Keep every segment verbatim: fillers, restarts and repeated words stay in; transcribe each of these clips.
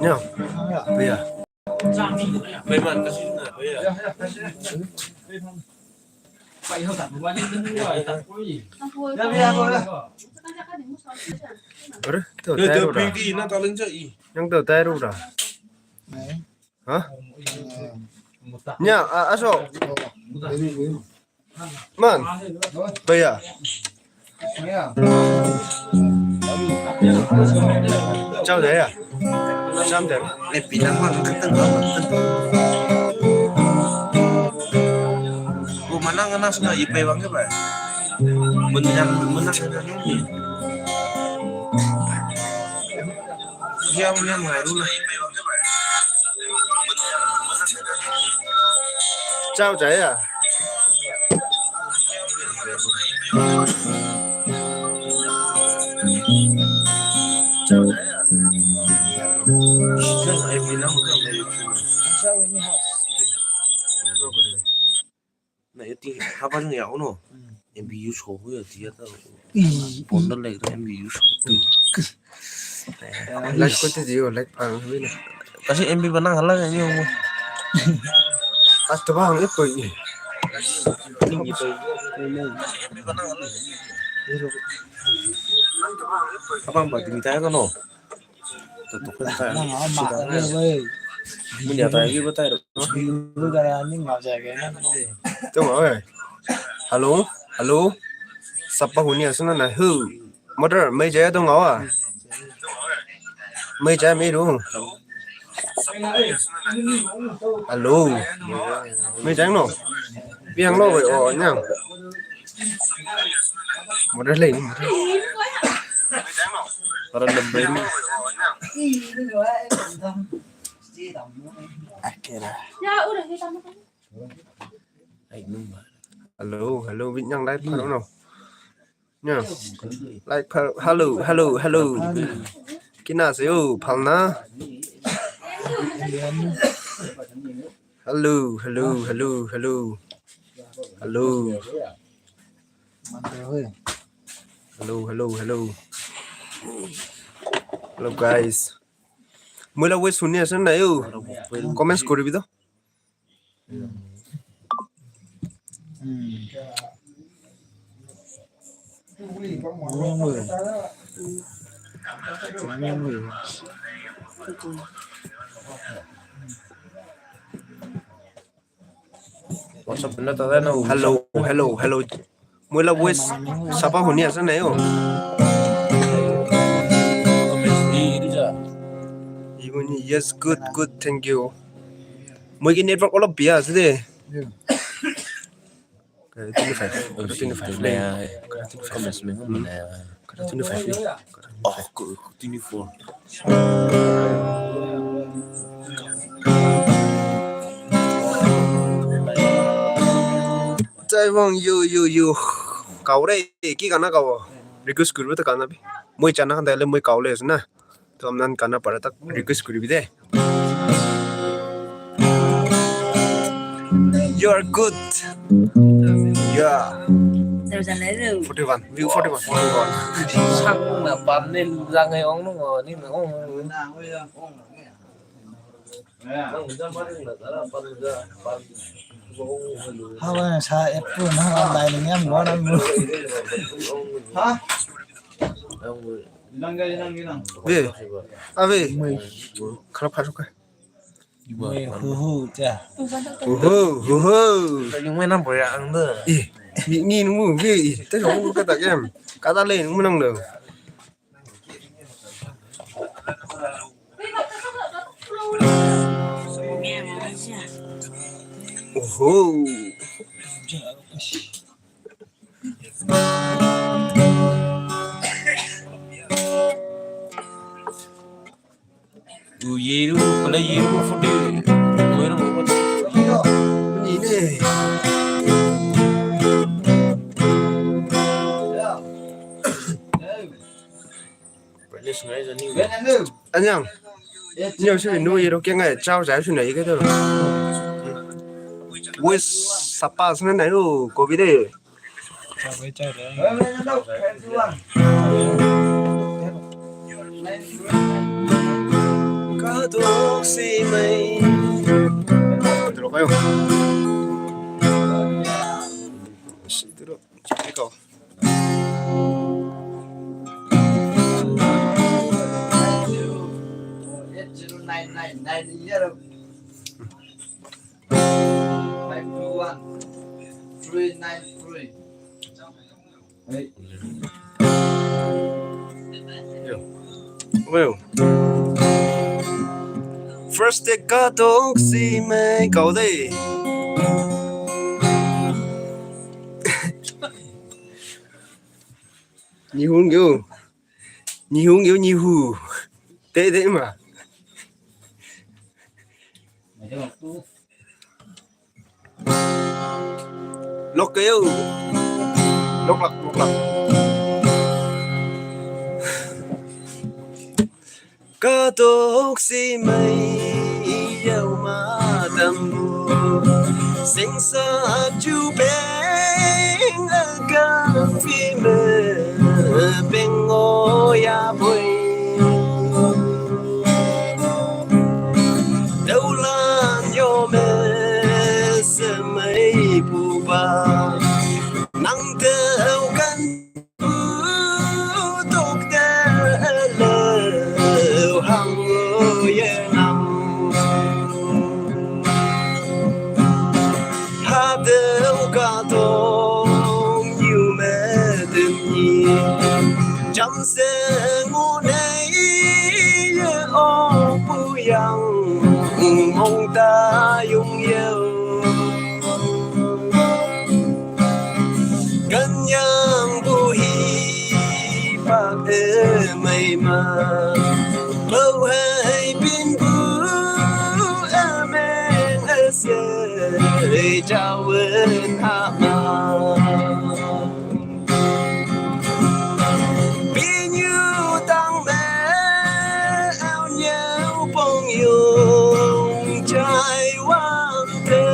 Nyo. Baya. Baya man kasi na baya. Ore, to Yo, tai yo, ro ra. P D na talent sa i. Yang to tai ro ra. Ha? Nya, a, aso. Man. Baya. Chao dai ya. Cham dai. Eh, pinang man, kenteng man, kenteng. Oh, mana ngena sana, ipe bang ke, Pak? Menang, menang. Iya, menang, menang. Chao dai ya. Na yo ti haba ni ya uno. M B use ko ya dia ta. Ih, pondal lagi M B use ko tu. Like ko ti dio, like pang ni. Kasi M B banang hala ni mo. As to bang ipo ni. Apa mbak diminta ya kono? Tutup kan. Punya tadi betai. Guru dari anjing mau jaga kan. Tuh mau eh. Halo, halo. Sapa huni asuna na hu. Motor mai jaya to ngawa. Mai jaya mai ru. Halo. Mai jaya no. Piang lo wei o nyang. Motor lei ni motor. Para lembai ni. Akhirnya. Halo, halo, wit nyang live halo no. Nya. Like, halo, halo, halo. Kina se yo, phalna. Halo, halo, halo, halo. Halo. Halo, halo, halo. Hello guys. Moila wes huni ase na yo. Comments koribi to. Hello, hello, hello. Moila wes sapa huni ase na yo. Yes, good, good, thank you. Moi ki network olop biya ase de. Twenty-five. Twenty-five. Twenty-five. Oh, twenty-four. Taiwan, yo, yo, yo. Kau re, ki gana kau? Request kuru to gana bi. Moi chana kan dale moi kau le na. To amnan gana para tak request kuru bi de. You are good. Yeah. Forty-one. View forty-one. Forty-one. Sang na pan ni lang ai ong no ni ong. Hawa sa eppu na online ni am mo na mo. Ha? Ve. Ave. Khara pha suka. Hu hu cha. Hu hu hu hu. Yung me nam boya ang de. Ih. Ni ni nu ve. Ih. Te jong ka ta kem. Ka ta le nu nang de. Oho. Uyeru, pala yeru, fude. Uyeru, fude. Ini. Anyang. Nyau sih nu yero kenga chao jai suna ike to. Wes sapa suna na yo kobi de. Tutuksi mai. Tutuksi mai. Ikaw. Eight zero nine nine nine zero. Five two one three nine three. Hey. Well. First take ka tong si me kau dei. Nihun gyo. Nihun gyo nihu. Te te ma. Lok kayo. Lok lak, lok lak. Katok si mai yau ma tambu. Sing sa ju peng a kan fi me peng o ya bui. Dau lan yo me se mai pu ba. Nang dau kan tok te le hang ye nang. Ha dau ka tong yu me tem ni. Jam se ngu nei ye o pu yang mong ta yung yeu. Kan yang bu hi pak e mai ma. Bau hai bin bu a meng a se. Jao wen ha ma. Bin yu tang me au nyeu pong yung chai wang te.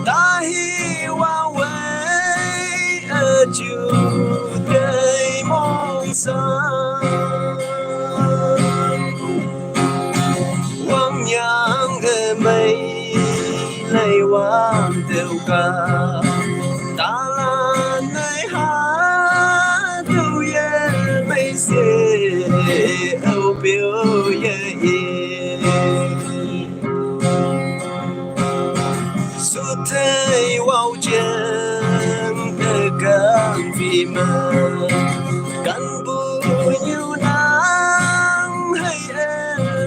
Ta hi wa wei a ju dei mong sa. Wang yang e mai lai wan teu ka. Ta la nai ha teu ye mai se au piu ye i. Su thei wau jen e kan vi ma. Kan bu nyu nang hai e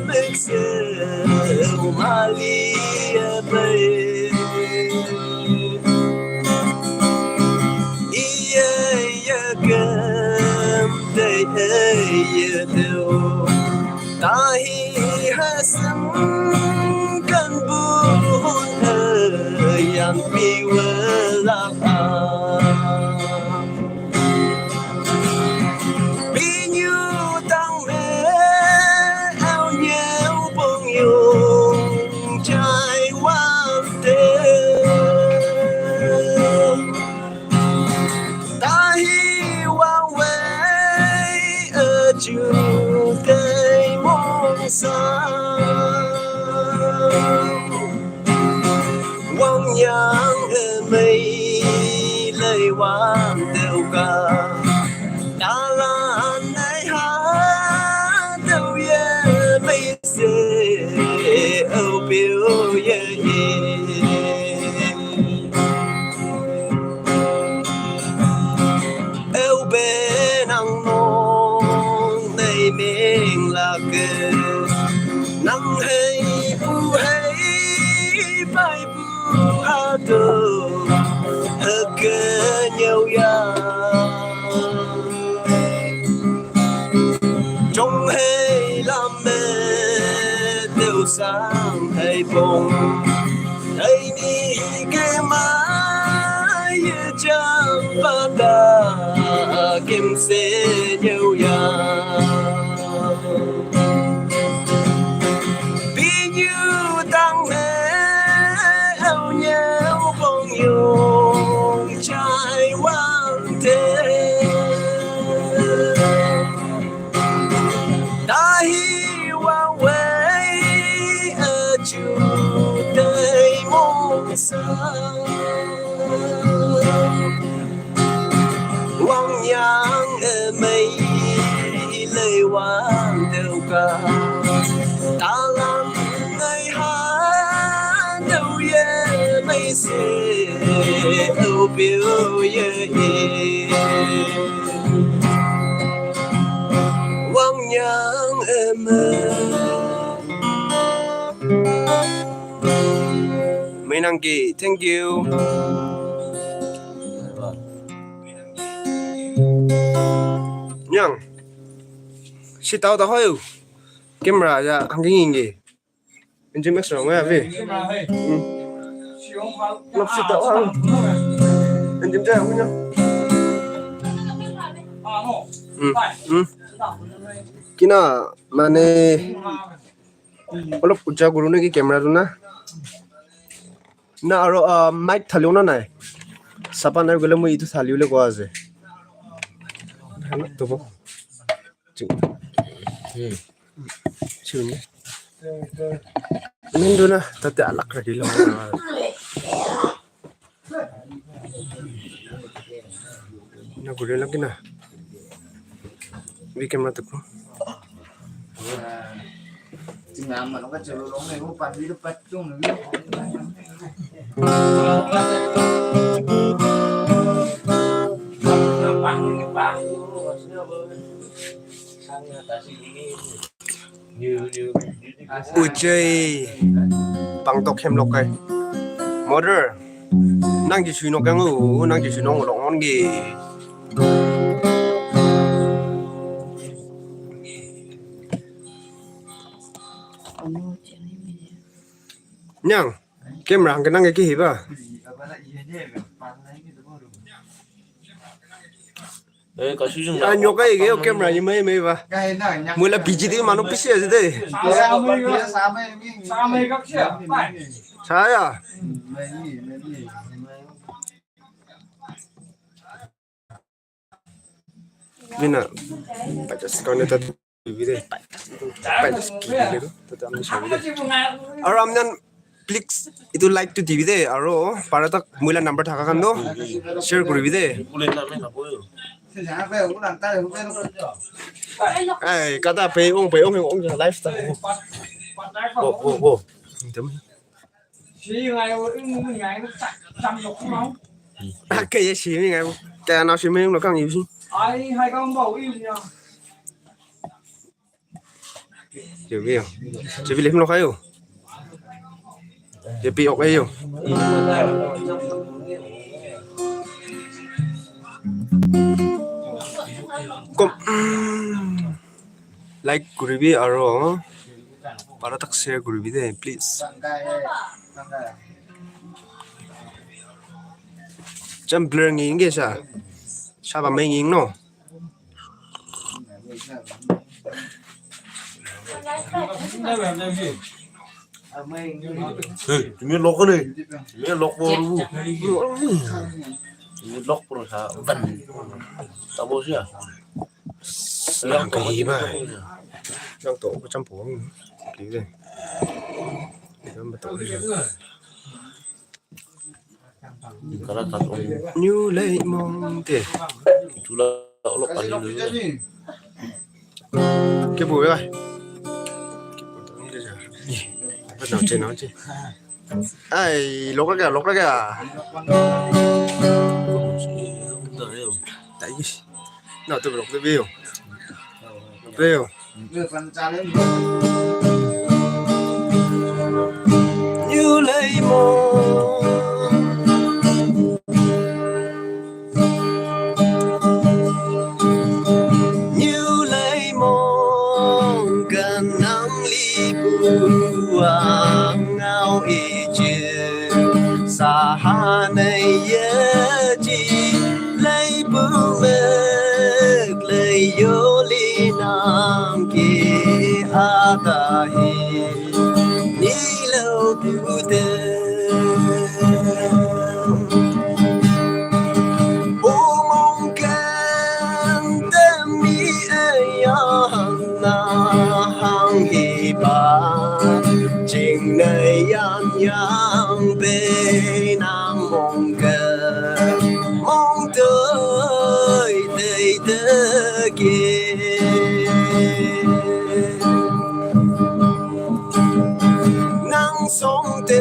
mek se u ma li e bai. I e ya kem te e ya teu. Ta hi ha sam kan bu hun e yan pi wa la a. Bin yu tang me au nyeu pong yung chai wan te. Ta hi wa wei a ju dei mong sa. Wang yang e mai lai wan teu ka. Ta la nai ha teu ye mai se au piu ye i. Eu be nang nong nei meng la ke. Nang hei bu hei pai bu ha tu ha ke nyau ya. Jong hei lam me teu sang hei pong. Hei ni ke ma ye jam pa ta kim se nyau ya. Bin yu tang me au nyeu bong yung chai wang te. Hy vọng với ở chủ đời mong sao. Wang yang e mei lei wang teu ka. Ta lam ngai ha dau ye mei se au piu ye e. Wang yang e mei. Mei nang ki, thank you. Yang. Si tau ta hoi. Camera ya hang ki ngi. Engine max rong ya ve. Hmm. Lop si tau hang. Engine ja hang ya. Hmm. Hmm. Kina mane. Olop uja guru ne ki camera tu na. Na aro, ah, mic thaliu na nai. Sapa nai gele moi itu thaliu le ko aje. Hana to bo. Ching. Hmm. Ching. Min du na tate alak ra di lo. Na gure lagi na. Bi camera tu ko. Ui, cei. Pang tok hem lok kai. Mother. Nang ji sui nok kang u, nang ji sui nok lok on gi. Nyang, camera hang kenang ki hi ba. Eh, ka sui jung. Ah, nyok ai ge camera ni mai mai ba. Mula P G D manu pisi aje de. Saya. Bina. Pajas kau ni tadi. Bide. Pajas kiri tu. Tadi amni sabi de. Aru amnan please itu like tu dibi de. Aru para tak mula number thaka khan tu share kuribi de. Ai, kata pe ong pe ong ong live ta. Bo bo bo. Ake ye si mi ngai. Kaya na si mi lo kang yu si. Yo yo. Si bi le lo kayo. Ye pi ok ayo. Kom. Like kuribi aro para tak share kuribi de, please. Jam blur ngi nge sa. Sa ba mai ngi no. Hey, tumi lok ni. Tumi lok por bu. Tumi lok por sa ban. Tabo sia. Nang ka hi ba. Nang to ko champo. Ki de. Nang ba to. Kara tat ong. New lei mong te. Chula olok ani lu. Ke bu ya. Ba nau che nau che. Ai, lok ka kya, lok ka kya. Tai. Na tu lok de veo. Veo. New lei mong. New lei mong kan nang li bu ang ngau i chi. Sa ha nei ye chi. Lei bu mek lei yo li nang ki a ta hi. Ni lo bu te. O mong kan te mi e ya na. 吧，境内样样被那梦个梦对对的给。能送丢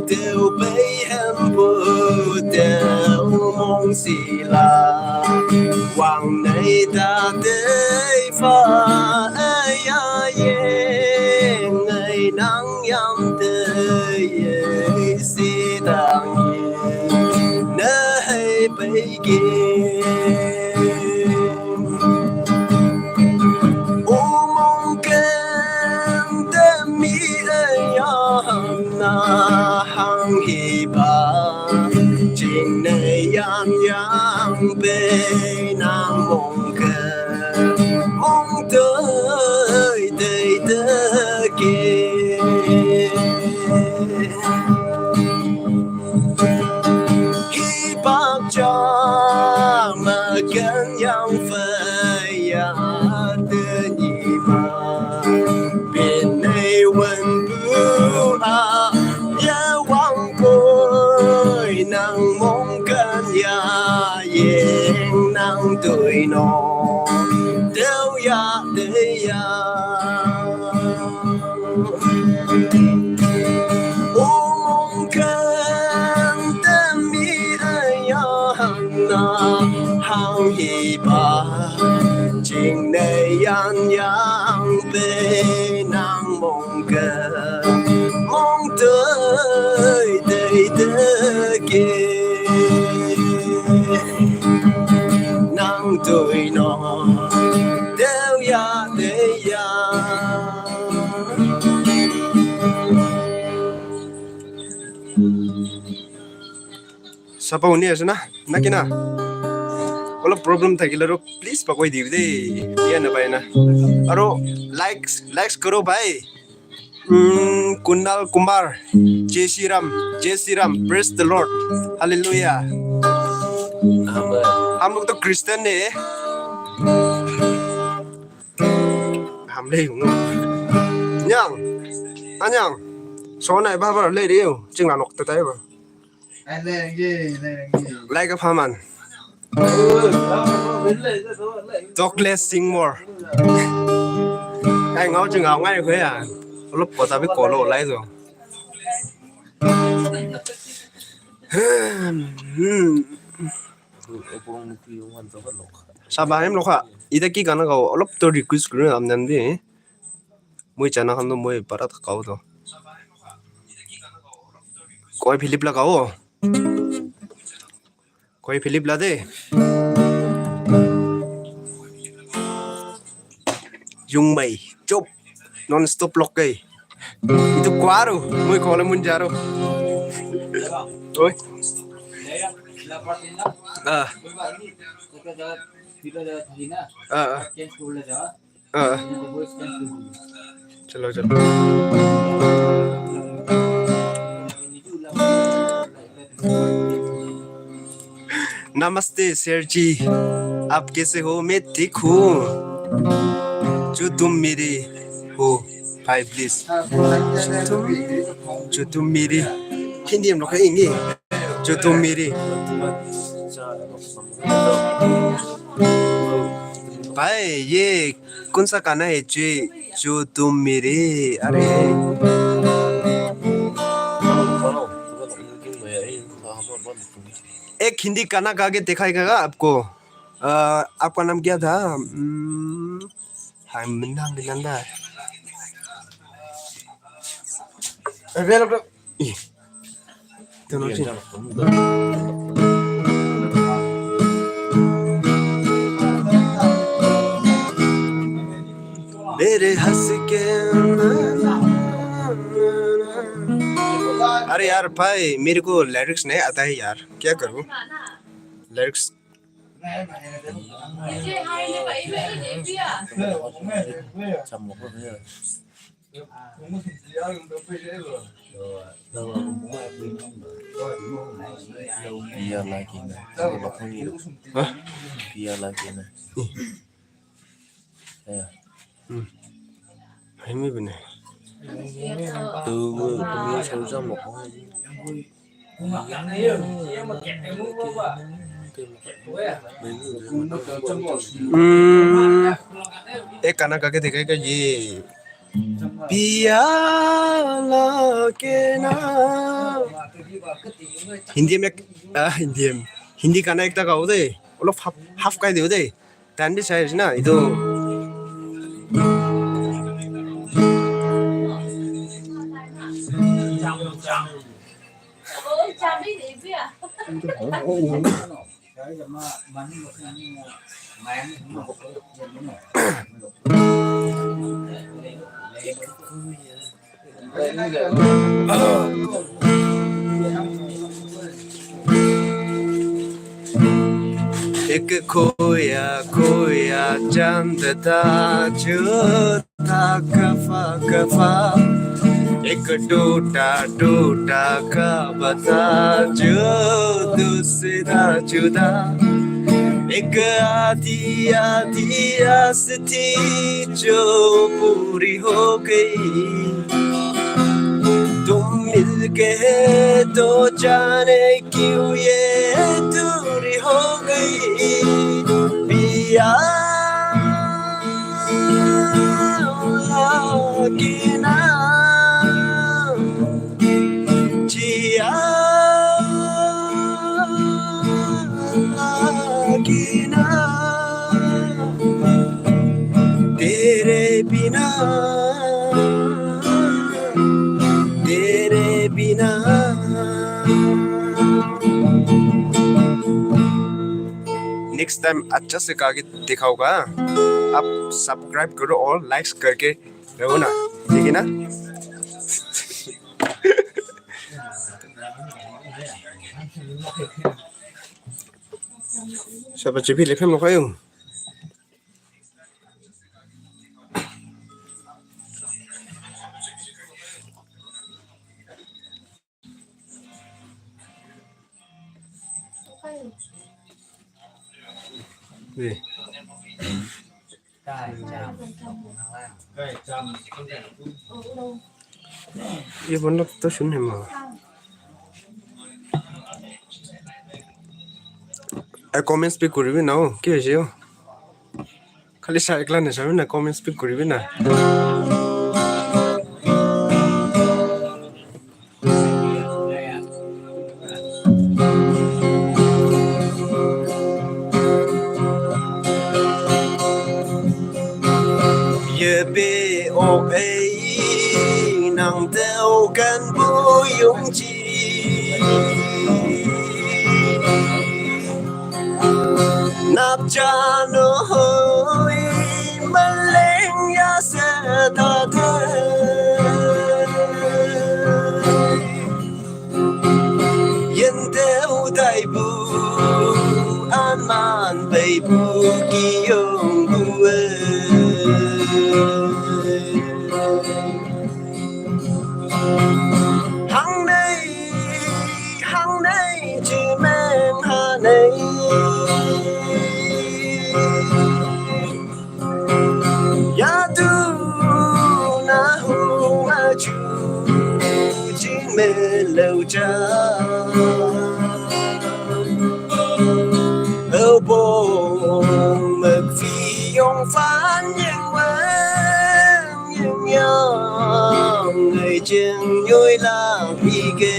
丢被很不丢梦西啦，往内大地方哎呀。 Yeng ai nang yam te ye si dang ye na hei pei ge. U mong ken te mi ai ya na hang hi ba. Jing ne yan yang pei nang mong ken. 梦对对的给。一把家么跟养分呀的你吗？别内温不啊，也忘不能梦跟呀。 Yeng nang tui no teu ya te ya. U mong ken te mi ai ya na hang hi ba. Jing ne yan yang te nang mong ken mong tui te te ke. Nang tui no teu ya te ya. Sapa uni ase na? Na kina? Olop problem thakile aro please pakoi dibi de. Iya na pai na. Aro likes, likes karo bhai. Hmm, Kunal Kumar, Jai Shri Ram, Jai Shri Ram, praise the Lord, Hallelujah. Amen. हम लोग तो क्रिश्चियन है। हम ले हूँ। Nyang, anyang, so na ba ba le riu, ching la nok ta tai ba. Like a faman. Talk less, sing more. Ai ngau ching ngau ngai kwe ya. Lo po ta bi ko lo lai zo. Saba hem lo kha. Ida ki gana gao. Olop to request kuru am nan bi. Moi chana khan to moi para thaka to. Koi Philip la kao. Koi Philip la de. Yung mai chop. Non stop lok kai. Itu kuaru. Moi kole mun jaru. Oi. Ah. Ah, ah. Ah. Chalo, chalo. नमस्ते सर जी, आप कैसे हो? मैं ठीक हूँ। जो तुम मेरे हो, भाई प्लीज। जो तुम, जो तुम मेरे, हिंदी हम लोग कहेंगे। जो तुम मेरे। भाई, ये कौन सा गाना है? जो, जो तुम मेरे, अरे। एक हिंदी गाना गा के दिखाएगा आपको। अ, आपका नाम क्या था? हम्म, हाँ, नाम भी नंदा है। ए, बेल, बेल। Tunu chin. मेरे हंस के। अरे यार भाई, मेरे को लिरिक्स नहीं आता है यार, क्या करूँ? Lyrics. Pia lagi na. Hah? Pia lagi na. Ya. Hmm. Emi bene. Tu, tu mi sau sa mo ko. Hmm. Ek gana ga ke dekha ye. Piya lage na. Hindi mein, ah, Hindi mein. Hindi gana ekta gao de. Olop half, half gai diyo de. Tan bi sai na, itu. एक खोया खोया चांद था, झूठा खफा खफा। एक टूटा टूटा ख्वाब था, जो दूसरा जुदा। एक आधी आधी आस थी, जो पूरी हो गई। तुम मिल गए तो जाने क्यों ये दूरी हो गई। पिया लगे ना, जिया लगे ना, तेरे बिना, तेरे बिना। Next time अच्छा से गा के दिखाऊंगा। आप subscribe करो और likes करके रहो ना, ठीक है ना? Siapa cepi lepem lo kayo? Nih. Iya, bener tuh, sini mah. Eh, comments pi kuribi na, oh, ki hoise, oh? Khali sa ekla na sabi na, comments pi kuribi na. Ye be o ei nang teo kan bu yung chi. Nap cha no hoi maleng ya se ta te. Yen teo tai bu an man bei bu ki yong bu e. Hang nei, hang nei, chi meng ha nei. Ya tu na hu ma chu, chi me lo cha. Ơ bông mật phi yong phan yang wen yang yang, ngày chừng nhôi lang phi kê.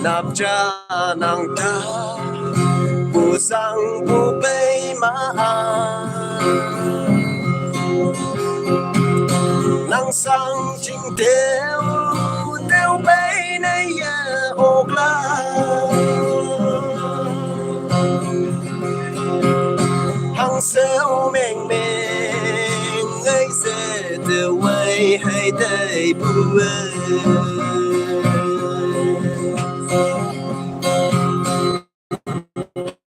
Nap cha nang ta bu sang bu bei ma a. Nang sang ching teo, teo bei nei ya ok la. Hang seo meng meng, ngai se teo wei hai tei bu e.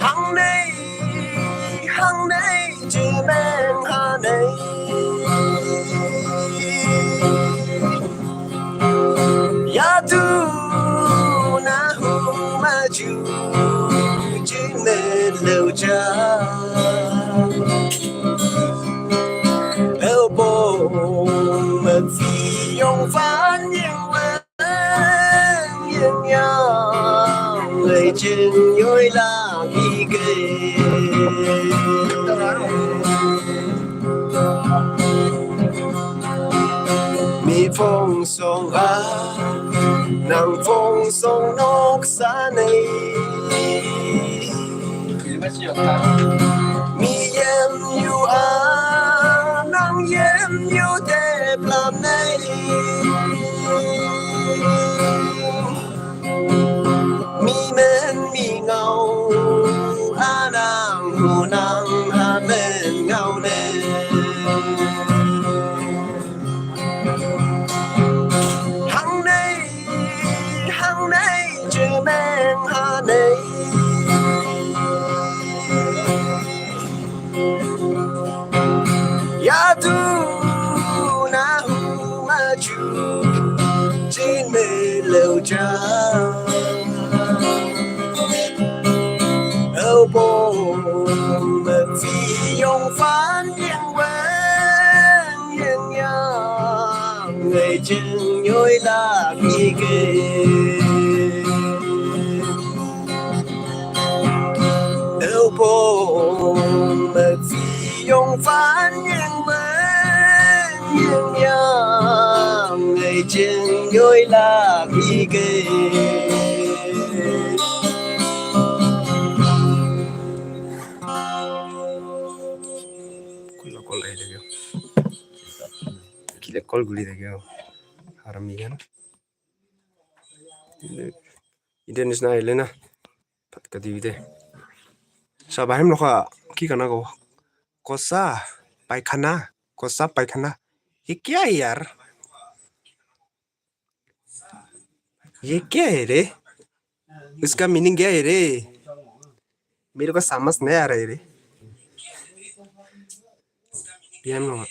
Hang nei, hang nei, chi meng ha nei. Ya tu na hu ma chu, chi me lo cha. 反应稳，应要爱情有了一个。蜜蜂送啊，让蜂送落下来。 มีเยี่ยมอยู่อานังเยี่ยมอยู่แต่ปลาในมีเมนมีเงาอานังหูนังอาเมนเงาเนหังในหังในเจอแมงหาใน Yadu na huma chu chin me lo cha. Au bo me fi yong fan yong wen yong yang ngai ching yoi la ki ke. Au bo me fi yong fan yong wen yong yang ngai ching yoi la ki ke. Kula kol ai de yo. Kila kol guli de yo. Haram ikan. International island na. Pat ka di de. Sa bahim lo ka ki kana ko. Kosa paikhana. Kosa paikhana. Ye kya hai yaar? ये क्या है रे? इसका मीनिंग क्या है रे? मेरे को समझ नहीं आ रहा है रे। Bien, no.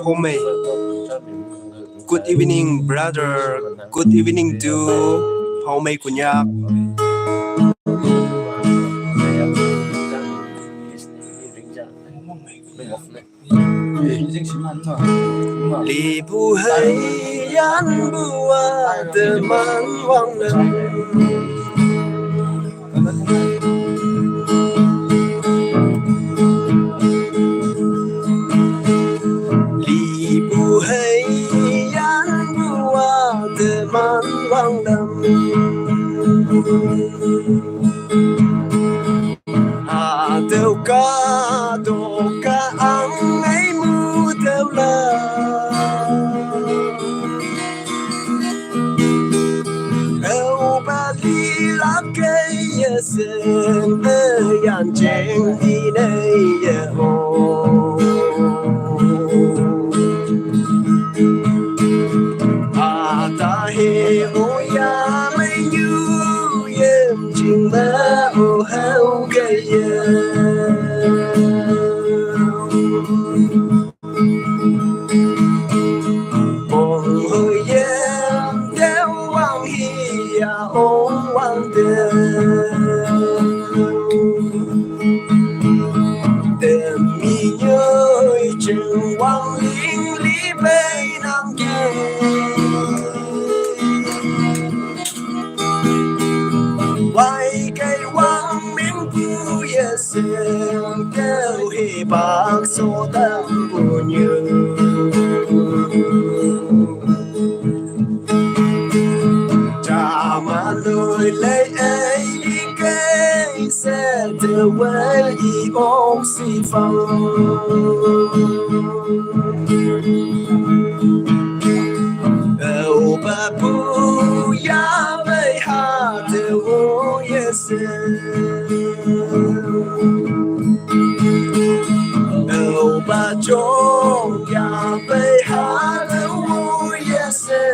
Homei. Good evening, brother. Good evening to Homei Kunyak. Li bu hei yan bu wa de man wang lem. Li bu hei yan bu wa de man wang lem. A deu ka do ka ang ei mu deu la. Eu ba li la ke ye sen de yan jeng di ne ye o. A ta he o ya me yu ye jing ma o hao ke ye. Bong ho ye de wang hi ya o wang de. Tem mi yoi cheng wang ling li bei nang ge. Wai kai wang ming pu ye sen keu he bak so tam bu nyu. Cha ma lui lei ei di kei se te wei i ong si fang. Eu ba bu ya bei ha te wo ye se. Eu ba chong ya bei ha te wo ye se.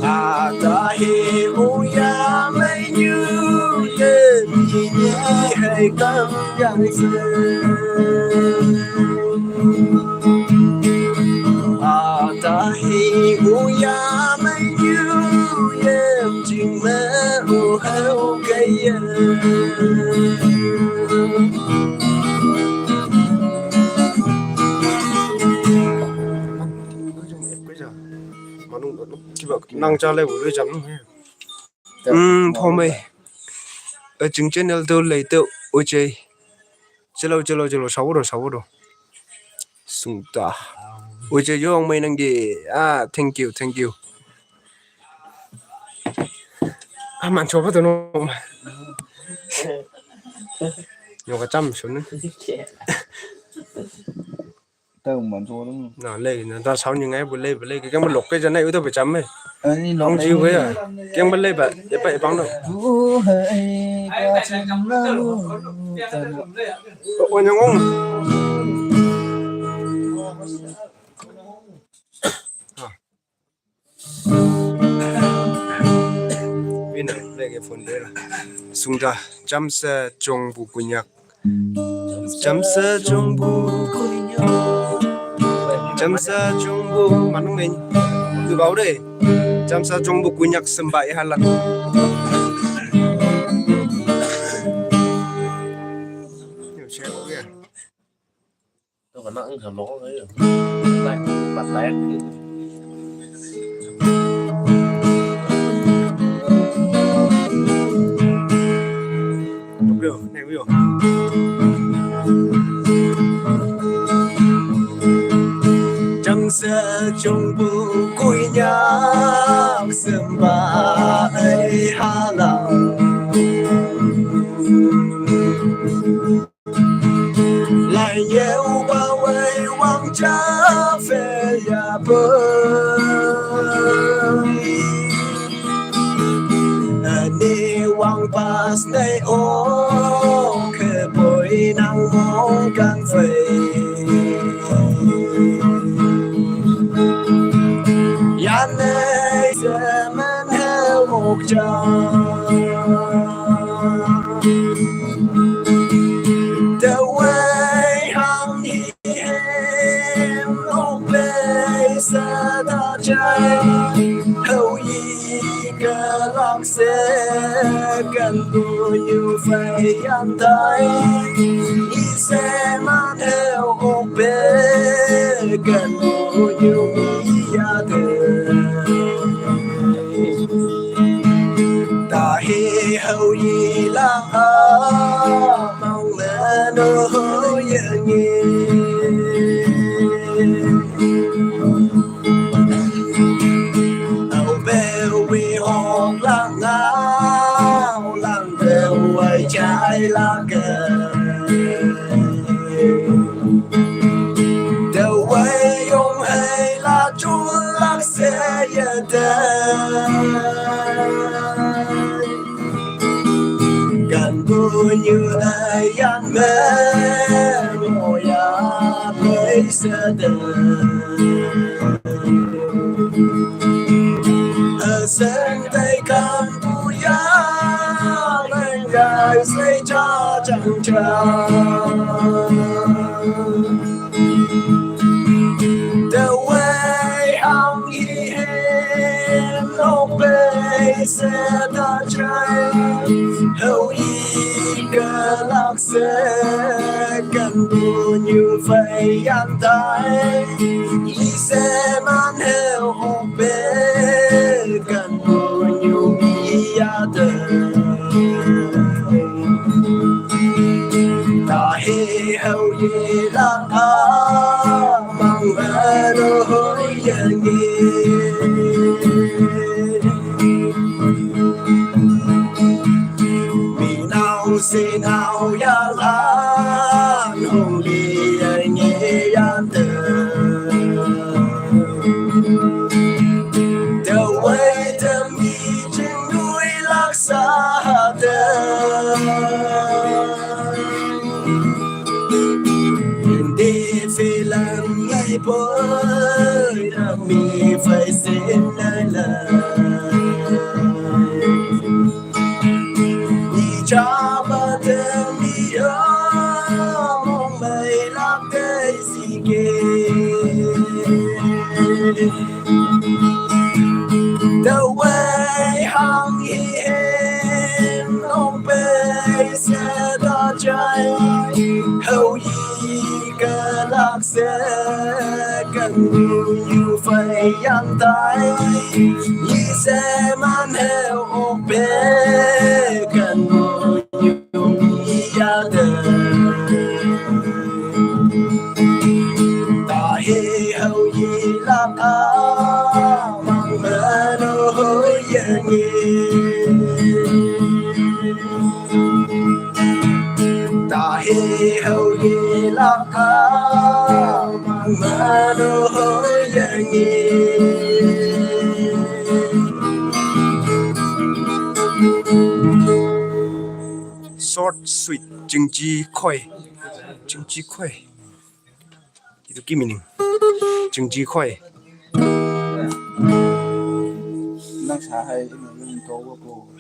Ata hi u ya mai nyu ye mi ni hai kam yang se. Ata hi u ya mai nyu ye jing me u hau kai ye. Nang cha le bu le jam. Um, phom ei. A jing channel to le to u che. Chalo, chalo, chalo, sao ro, sao ro. Sung ta. U che yong mai nang di. Ah, thank you, thank you. Ah, man cho ba to no. Yo ka cham shun. Tao man cho dong. Na le na ta sao ni ngai bu le bu le ke kang ba lok ke ja nai u ta ba cham me. Ani lok. Ang ji we ya. Kang ba le ba, de ba bang no. Bu hai ka chim la lu. O nyong ong. Win le ke phone de la. Sung da, cham sa chong bu kunyak. Cham sa chong bu kunyak. Cham sa chong bu manung men. Tu bau de. Cham sa chong bu kunyak sembah ya halang. Yo, share ko ya. Tôi còn nặng thở lỗ đấy. Lại, bật lại. Đúng rồi, này, ví dụ. Chăm sơ chung bu kui nhạc sớm ba ai ha lòng. Lai yeu ba wei wang cha fe ya bo. Ani wang pas nei o ke boi nang mong kan fei. Yan nei se men he mok cha. The way hang hi hem long play sa da cha. Hou yi ka lak se kan bu yu fei yan tai. Yi se man heo ok pe kan bu yu ya de. Ta hi hau yi la ha mau le no ho ye ngi. Au be wi hong la ngau lang be wai chai la ke. The way yong hai la chun lak se ye de. Kan bu yu ai yan me mo ya pe se de. A sen tai kan bu ya len gai se cha chang cha. The way hang hi hen no pe se da chai. Hou yi ka lak se kan bu yu fei yan tai. Yi se man heo ok pe kan bu yu ya de. Ta hi hau yi la a mang ba ro ye ngi. Mi nau si nau ya la hong li ye ngi ya de. လမ်းငယ်ပေါ် တမီးဖိုင်စင်နလမ်း Ijabate miyo mong may lakay sige. Daway hang ihem ong pay sa dajay. Hau yi ka lak sa kan yu fay yang tay. Yi se man heo ok pe kan yu ya de. Ta he hau yi lak a mang mano ho yang yi. Ta he hau yi lak a mang mano ho yang yi. Short sweet, jingji khoi. Jingji khoi. Itu ki meaning. Jingji khoi. Nang sa hai, nang to ko.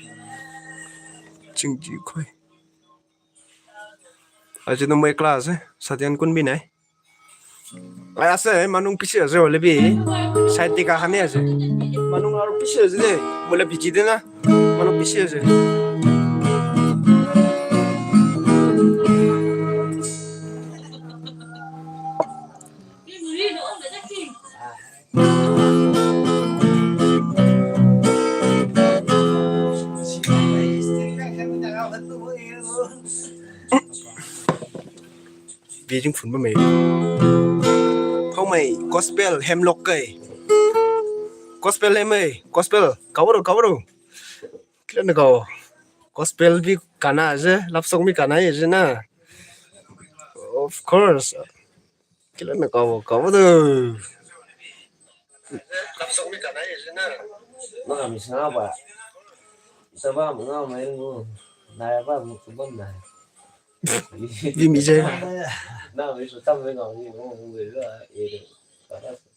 Jingji khoi. Aje no mai class eh. Satian kun bin eh. Ai ase, manung bishi ase hoile bi. Side te ka khan he ase. Manung aro bishi ase de. Bole biji de na. Manung bishi ase. Beijing phun ba mai. Phau mai gospel hem lok kai. Gospel hem mai. Gospel. Kawaro, kawaro. Kila na kawo. Gospel bi kana je. Love song bi kana je na. Of course. Kila na kawo, kawo do. Naka mi sanga ba. Saba mo nga ma yung mo. Na ya ba mo kubam na. Bi mi je. Na mi so tam mo nga mo mo ba e. Para sa.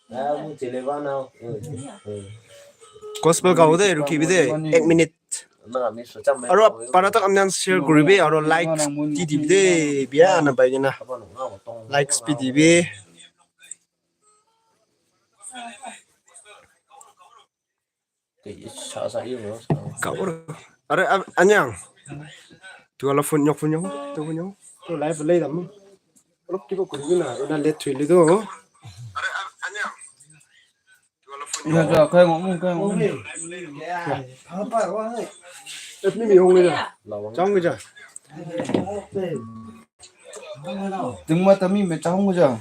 Na mo tele ba na. Gospel ka ode ruki bide. Ek minute. Aro para tak amnan share guribe aro like di dibe. Bia na bai na. Likes bi dibe. Kabur. Are anyang. Tu ala phone nyok phone nyok. Tu phone nyok. Tu live lei dam. Lok kibo kuri na. Ina let thui le do. Are anyang. Ina ja kai ngom kai ngom. Et mi mi hong le ja. Chang le ja. Ting ma ta mi me chang le ja.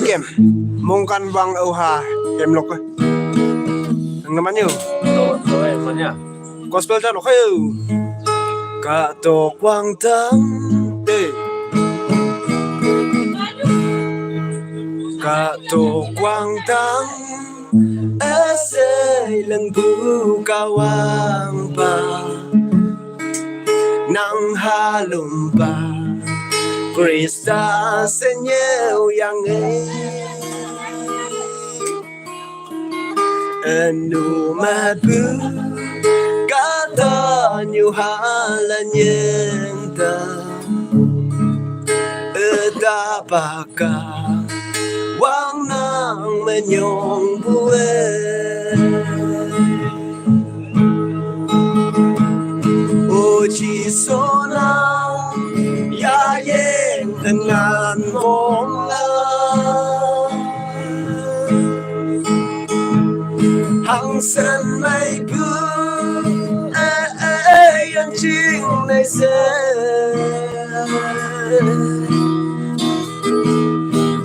Game. Mongkan wang au ha. Game lok. Ang naman yun. Gospel ta lok kayo. Ka to kwang tang. Te. Ka to kwang tang. Asay lang bu kawang pa. Nang halumpa Krista senyeu yang e. Enu mabu kata nyu halanyenta. Eta baka wang nang menyong bue. O chi so na ya yeng ngan mong la. Hang san mai bu e e yang ching nei se.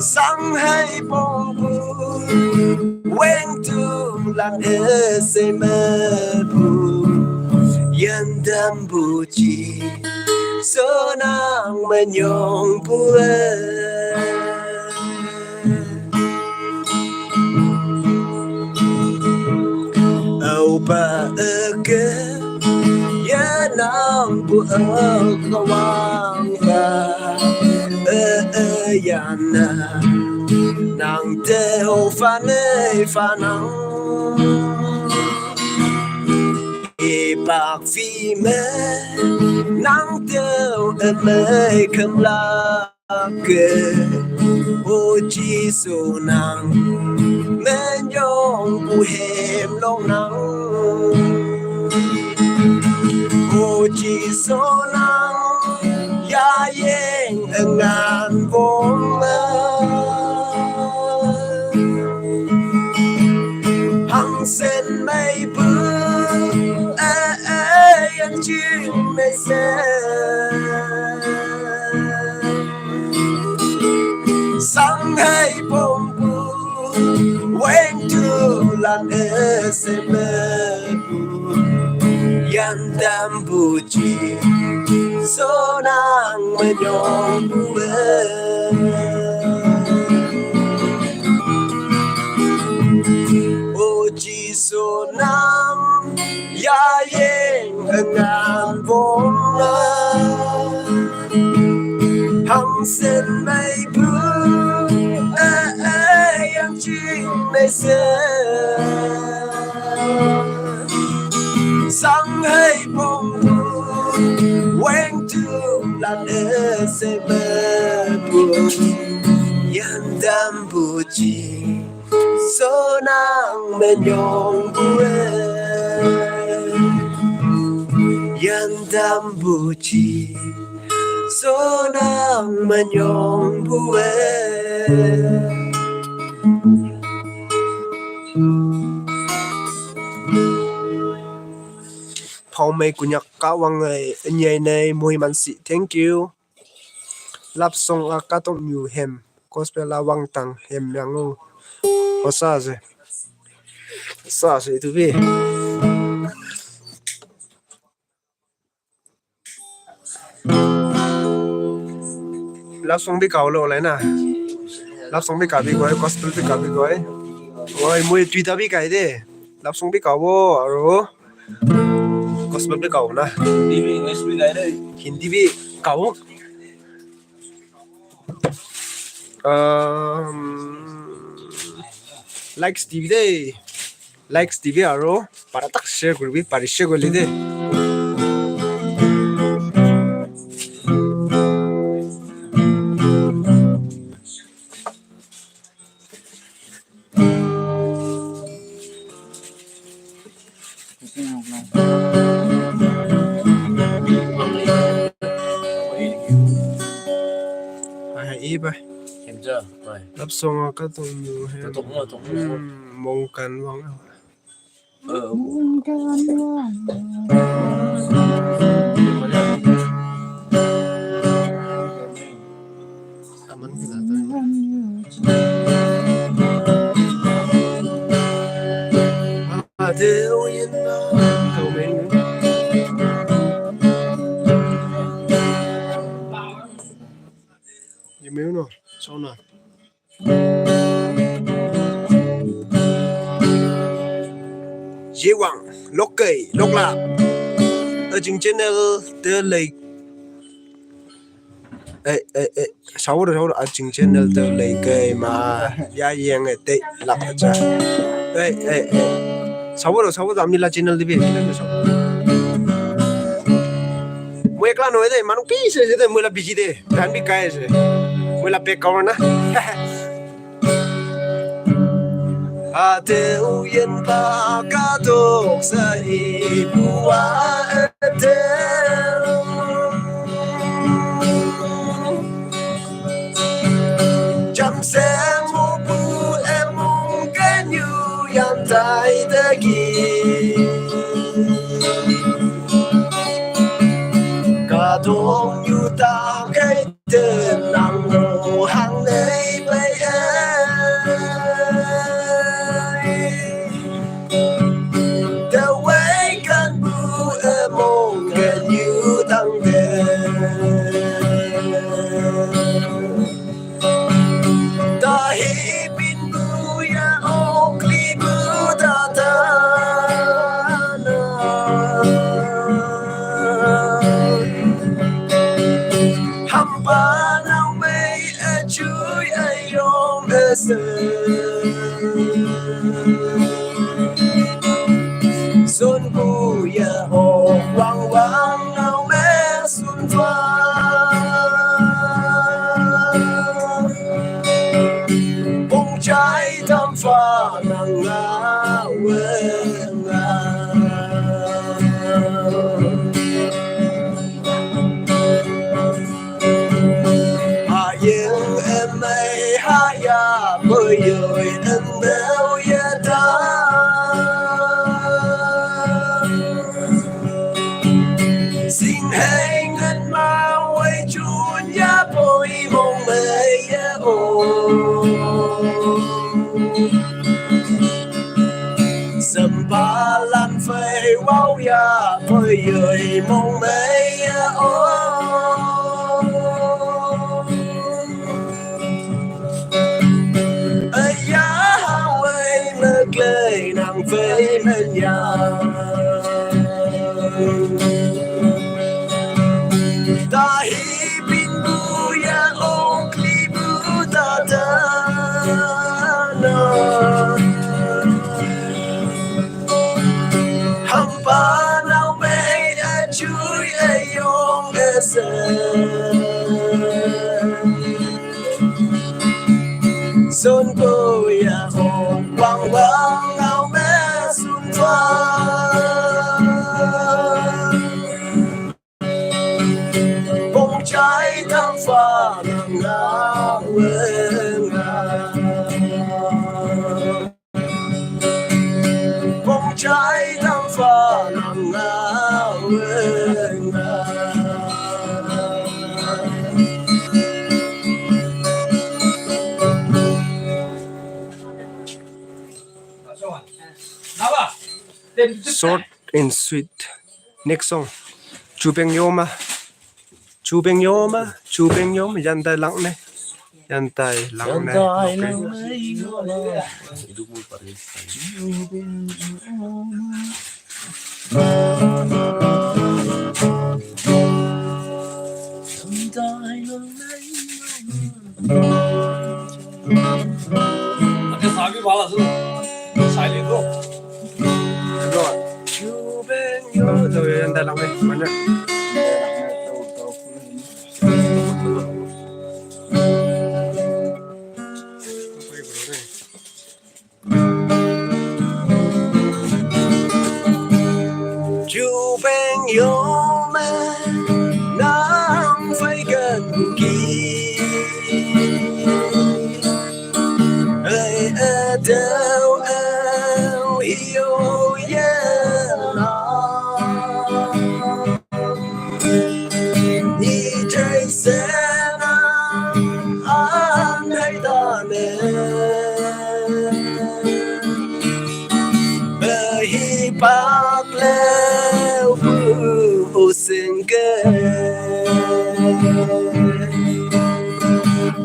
Sang hai pong bu weng tu lang e se me bu. Yan dam bu chi so nang menyong bu e. Au pa e ke ya nang bu ơ kawang ba ơ ơ yan na nang te ho fa nei fa nang e pak fi me nang te ơ me kam la ke o Jisu nang men yong bu hem long nang o Jisu nang ya yeng ngan bong hang sen mei bu e e yang jing mei sen sang hei bong bu weng tu lan e se me bu yan dam bu Jisu nang me yong bu e o Jisu nang ya yeng ngan bong na hang sen mei bu e e yang jing mei sen sang hei bong bu weng tu lan e se me bu yan dam bu Jisu nang me yong bu e yan dam bu Jisu nang me yong bu e Phong mei kunyak ka wang ai nyai nei mui man si. Thank you. Love song a ka tong nyu hem. Gospel a wang tang hem yang o. O sa se. Sa se tu bi. Love song bi kau lo lai na. Love song bi kau bi koi, gospel bi kau bi koi. Oi, mui tui ta bi kai de. Love song bi kau bo, aro. Gospel bi kau na. Hindi bi, English bi kai de. Hindi bi kau. Um, likes T V de. Likes T V aro para tak share guribi, pari share gurili de. Ai, i bai. Hem cha, bai. Love song a ka tong mu hem. Tok mo, tok mo. Hmm, mong kan wang. Ơ, mong kan wang. Aman ka ta. Adeu yin ba. Kau meng. Email no. Sona. Ye wang, lok kei, lok la. A jing channel te lei. Ei, ei, ei, sao ro, sao ro, a jing channel te lei kei ma. Ya yeng e te lak cha. Ei, ei, ei. Sao ro, sao ro, amni la channel te bi. Mui kla no de, manu pi se de, mui la busy de. Kan bi kai se. Mui la pe kau na. Adeu yin ba ka tok sa i bu a adeu. Jam se mu bu e mung ke nyu yan tai de gi. Ka dong nyu ta ke Tơ nang ngô hang lei bai ai. Tơ wei kan bu a mong kan yu tang tơ. Ta hi bin bu ya ong kli bu ta ta na. Sun bu ya hok wang wang nau me sun fa. Bong chai tam fa nang nga we nga. Ha yeng em ai ha ya bơi yơi em neu ya ta. Sing hei ngan ma wei chun ya bơi mong mei ya o. Sâm ba lan phê wau ya phơi yơi mong mê ya o. Ơ ya hao ơi mơ klê nang phê mê ya. Ta hi bin bu ya ong kli bu ta ta na. Hâm pa nau mê a chui a yong a se. Sun bu ya hong wang wang nau mê sun fa. Bông cháy thắm pha nắng ngào ngơi ngả. Bông cháy thắm pha nắng ngào ngơi ngả. Short and sweet. Next song. Chubeng Yoma. Chubeng Yoma. Chubeng Yoma. Yan tai lang ne. Yan tai lang ne. Yan tai lang ne. Okay. Yan tai lang ne. Ada sabi pala su. Silent tu. Chubeng Yoma. Yan tai lang ne. Mana? Chubeng Yoma nang phai gan ki. Ai a dau au yo ya na. Ni chai se na an hai da ne. Ba hi pak leu bu u sing ke.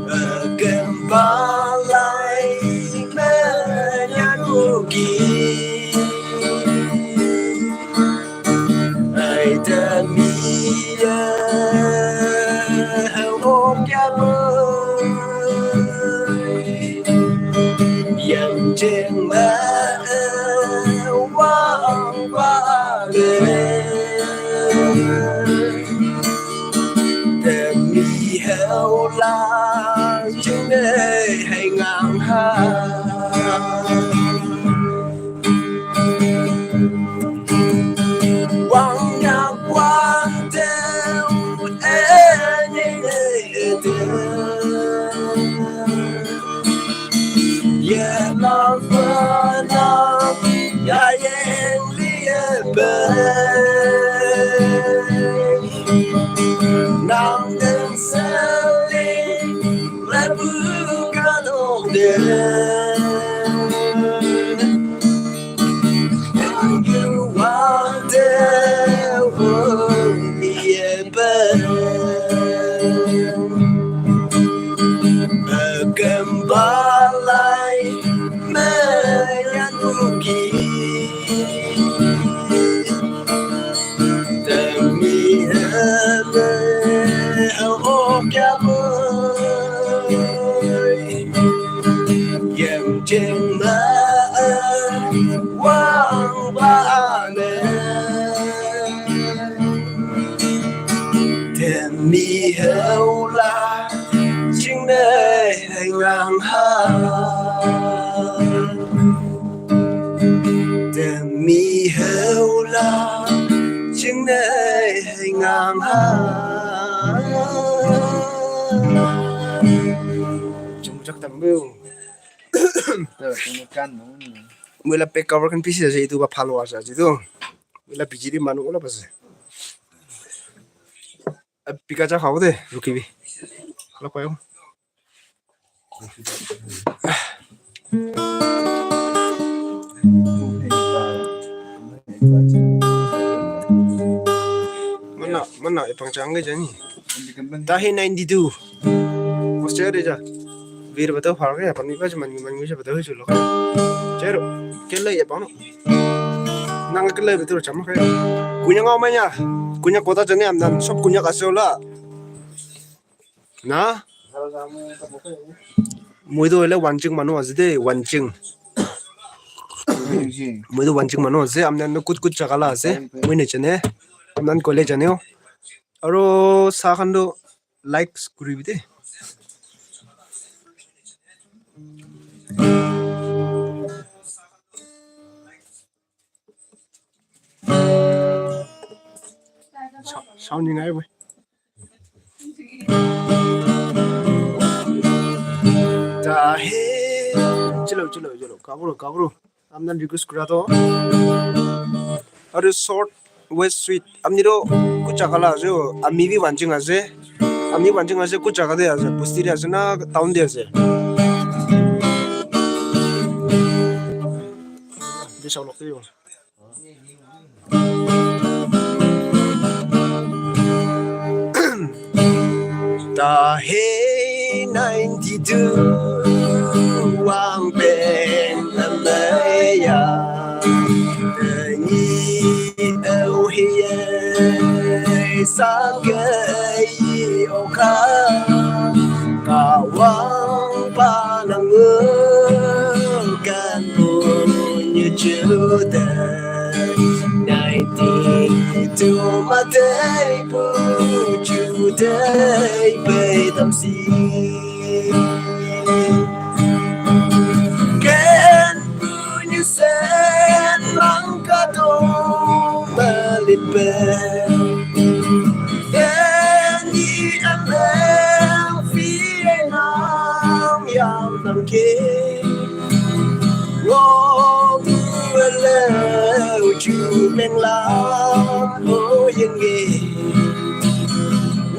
Ba kem ba lai me nyan u ki. Ai ta mi ya hau o kya bơi. Yang cheng ma wang ba le. Tem mi heo la ching ne hai ngang ha. Wang yak wang teo e ni ne e teo. Ye la fa na ya yen li e pe. Nang den se li le bu ka dong de. Nang yu wa de wo ye pe. Kem ba lai me yan u ki. Tem mi he le o kya bơi. Mihaula, jingnei hei ngang ha. Te mihaula, jingnei hei ngang ha. Chung chak tam bu. Muila pe cover kan pisi sa itu ba phalo asa itu. Muila pijiri manu ula pasi. Pika cha khau de, ruki bi. Lo koyo. Mana, mana, epang chang ke jani. Tahi ninety-two. Australia ja. Bir betul phar ke, apa ni ba cuman, cuman bisa betul sih lo. Cero, kela ya pano. Nang kela betul sama kayak. Kunya ngau manya. Kunya kota jani amnan, sob kunya kasih lah. Na? Muidu ele wanching manu ase de, wanching. Muidu wanching manu ase, amnan no kut kut jaga la ase. Mui ne jane. Amnan koile jane o. Aro sa khan do likes kuribi de. Sa-, sound ni ngai bo. Tahe. Chalo, chalo, chalo. Kaburu, kaburu. Amnan request kura to. Aru short west sweet. Amni ro kucha kala ajo. Ami bi wanching ase. Ami wanching ase kucha kade ase. Busti de ase na town de ase. Bisa ulok tu yo. Tahe ninety-two wang pen amaya. Ni au hiye sa ke oka. Kawang panang kan punya juta. Ninety-two matei pu juta bai tamsi. Ken punya sen mangkatong malipe. Ken di amel fi enam yang nangke. Wo bu ele uju mengla o yenge.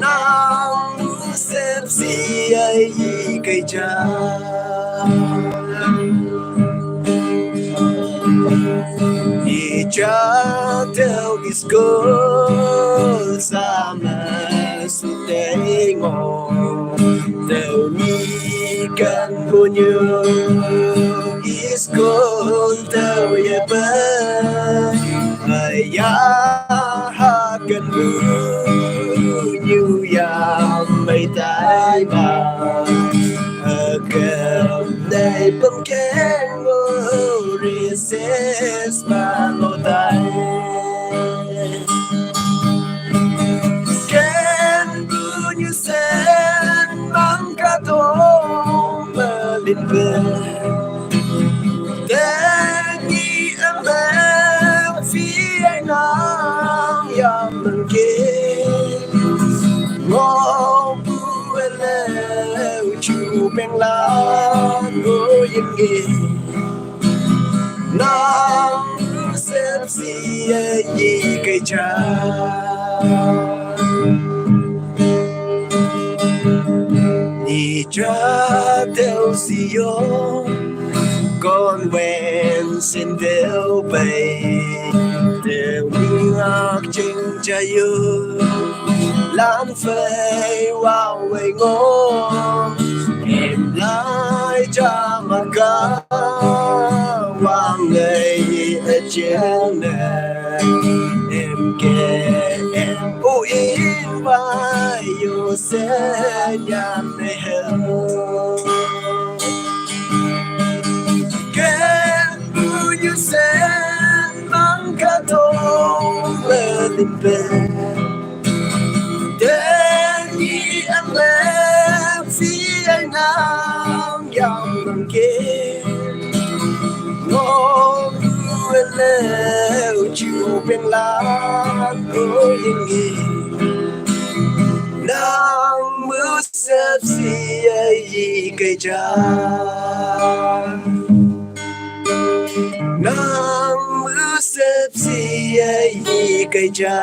Nang sepsi ai kai ja. Ni cha teu iskol sama su tengo. Teu ni kan bunyu iskol teu ye ba. Aya ha kan bunyu ya mai tai ba. Akam dai pam keng mo recess ma lo tai. Ken bunyu sen mangkatong malin ben. Tengi amang fi ainang yang mangke. Ngo bu ele uchu penglan go yenge. Nang sepsi ye yi kai cha. Ni cha teu si yo. Kon wen sin teu bai. Teu ngak ching cha yo. Lan fei wa wei ngo. Im lai cha ma ka. Wang lei e chien ne. Im ke im u in bai yo se nyan ne he. Ken bu yu sen mang ka to le lim pe. Te Ke ngom leo chiu peng lan o ying i nang mu sep si ai yi kai cha. Nang mu sep si ai yi kai cha.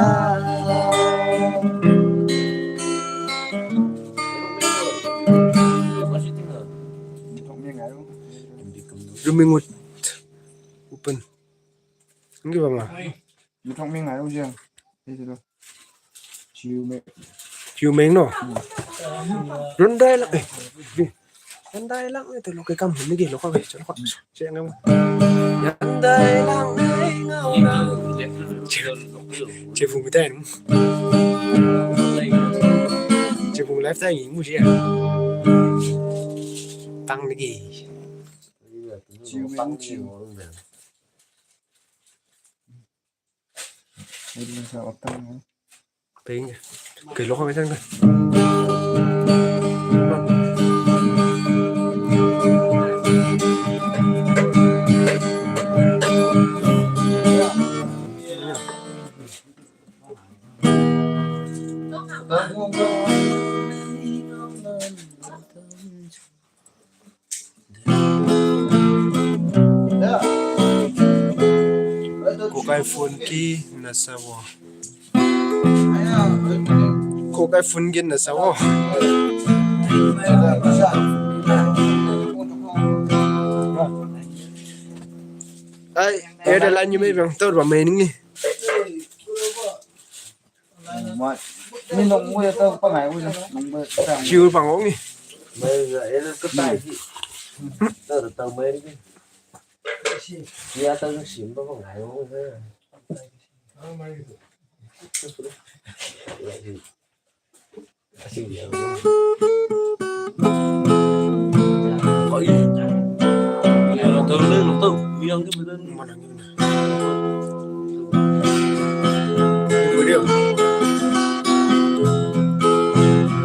Rumingut. Open. Ngi ba ma. Muthok mi ngai ujang. Ini tu. Ciu me. Ciu meng no. Rundai lak eh. Rundai lak ni tu lo ke kam ni ke lo ka ke. Cakap. Cakap ngam. Rundai lak ni ngau na. Cakap. Cakap pun kita ni. Cakap pun live tadi ni musi ya. Tang lagi. Ciu meng ciu. Peng. Kei lo ka mesan ka. Ko kai phone ki na sa wo. Ko kai phone ki na sa wo. Ai, e da la ni me bang to ba me ni. Mai. Ni nong mo ya tau pa ngai mo ya. Nong mo ya tau. Chiu pang ong ni. Mai ya, e le ka tai ki. Tau tau mai ni. Ya tau sim pa pa ngai mo ya.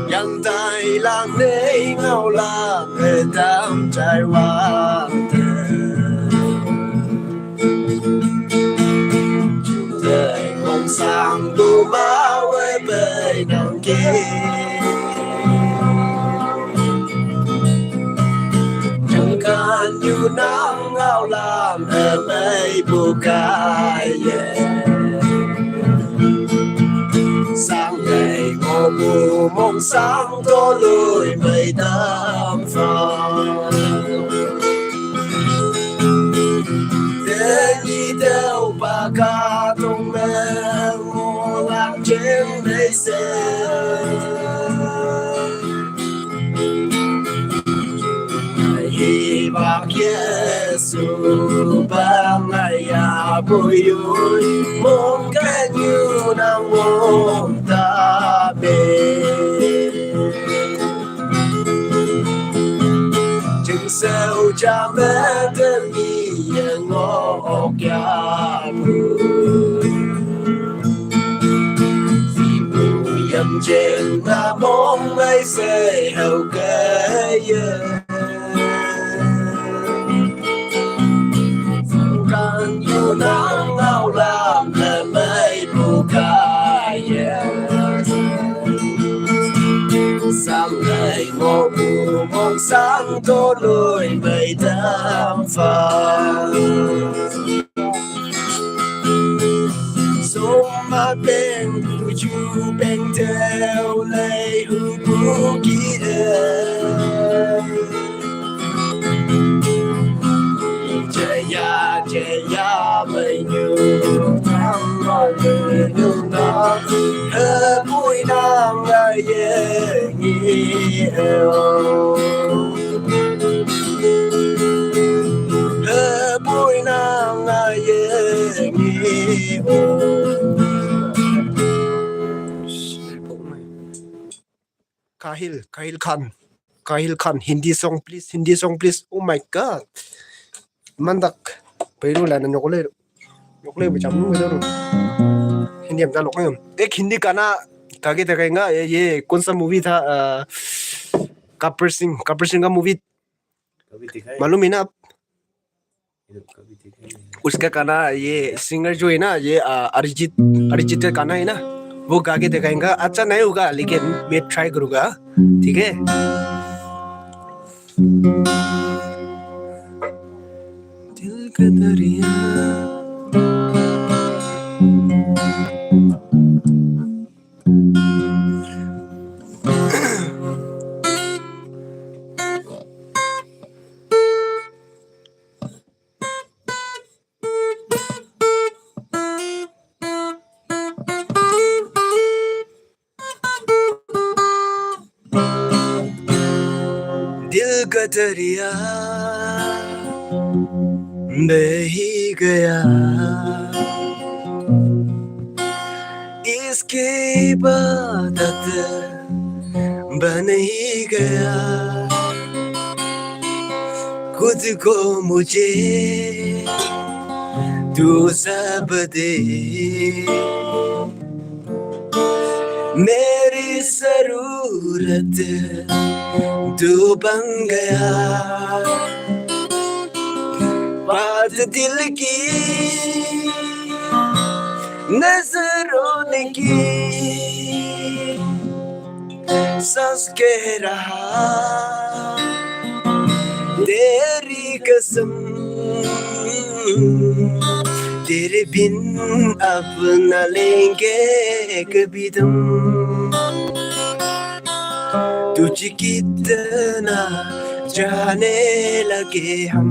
Yang tai lang nei ngau lang e tam tai wa. Dai mong sang du ma wei bei nang ki. Jang kan yu nang ngau lam e mei bu kai ye. Sang lei mo bu mong sang to lui mei tam fa. Te ni teo pa ka tong me mo lang chen mei se. Hi bak Yesu bang ai a bui ui mong kan yu nang wong ta be. Jing seu cha me te mi ye ngo ok ya bu. Yam chen na mong mei sei hau ke ye. Kan yu nang ngau lam le mei bu kai ye. Sang lei mo bu mong sang to lui mei tam fa. Sum ma peng bu chu peng teo lei hu bu ki e. Jaya, jaya, mei nyu tang ma le nyu na. He bui nang a ye ngi e o. He bui nang a ye ngi o. Kahil, Kahil Khan. Kahil Khan, Hindi song please, Hindi song please. Oh my God. Mandak. Pairu la na nyokole. Nyokole bu cham nu. Hindi am ta lok ngam. Ek Hindi gana kage ta kainga ye, ye kaun sa movie tha, uh, Gabbar Singh, Gabbar Singh ka movie. मालूम है ना आप? उसका गाना, ये सिंगर जो है ना, ये अरिजीत, अरिजीत का गाना है ना, वो गा के दिखाएगा। अच्छा नहीं होगा, लेकिन मैं ट्राई करूँगा। ठीक है। दिल का दरिया। दिल का दरिया बह ही गया, इसकी इबादत बन ही गया। खुद को मुझे तू सब दे, मेरी जरूरत तू बन गया। बात दिल की नजरों ने की, सांस कह रहा तेरी कसम, तेरे बिन अब न लेंगे एक भी दम। तुझे कितना चाहने लगे हम,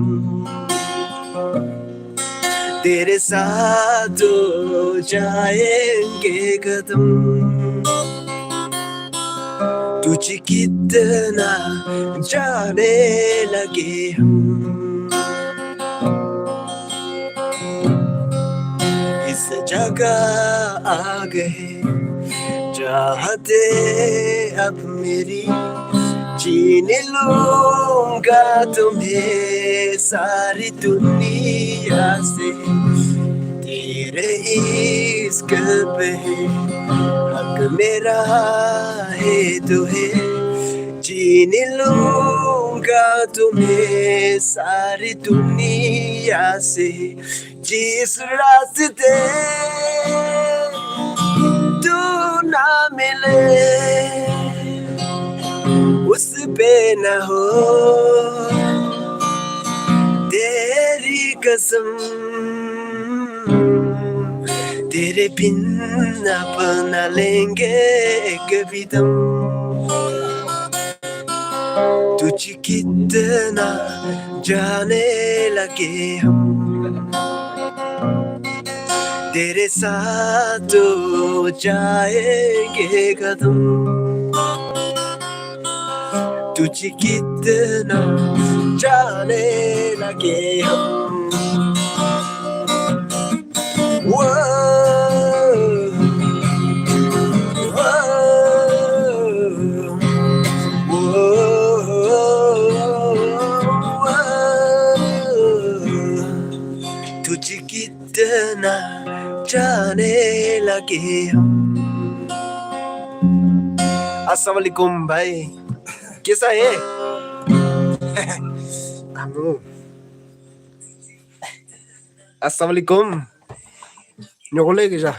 तेरे साथ हो जाएंगे कदम। तुझे कितना चाहने लगे हम, इस जगह आ गए, चाहते अब मेरी, छीन लूंगा तुम्हें सारी दुनिया से। तेरे इश्क पे है हक मेरा, है तो है, छीन लूंगा तुम्हें सारी दुनिया से। जिस रास्ते तू ना मिले, उस पे न हो तेरी कसम, तेरे बिन अपना लेंगे एक भी दम। तुझे कितना जाने लगे हम, तेरे साथ हो जाएंगे कदम। तुझे कितना जाने लगे हम। वो, वो, वो, तुझे कितना जाने लगे हम। अस्सलाम वालेकुम भाई, कैसा है? Assalamualaikum. Nyokole kisa.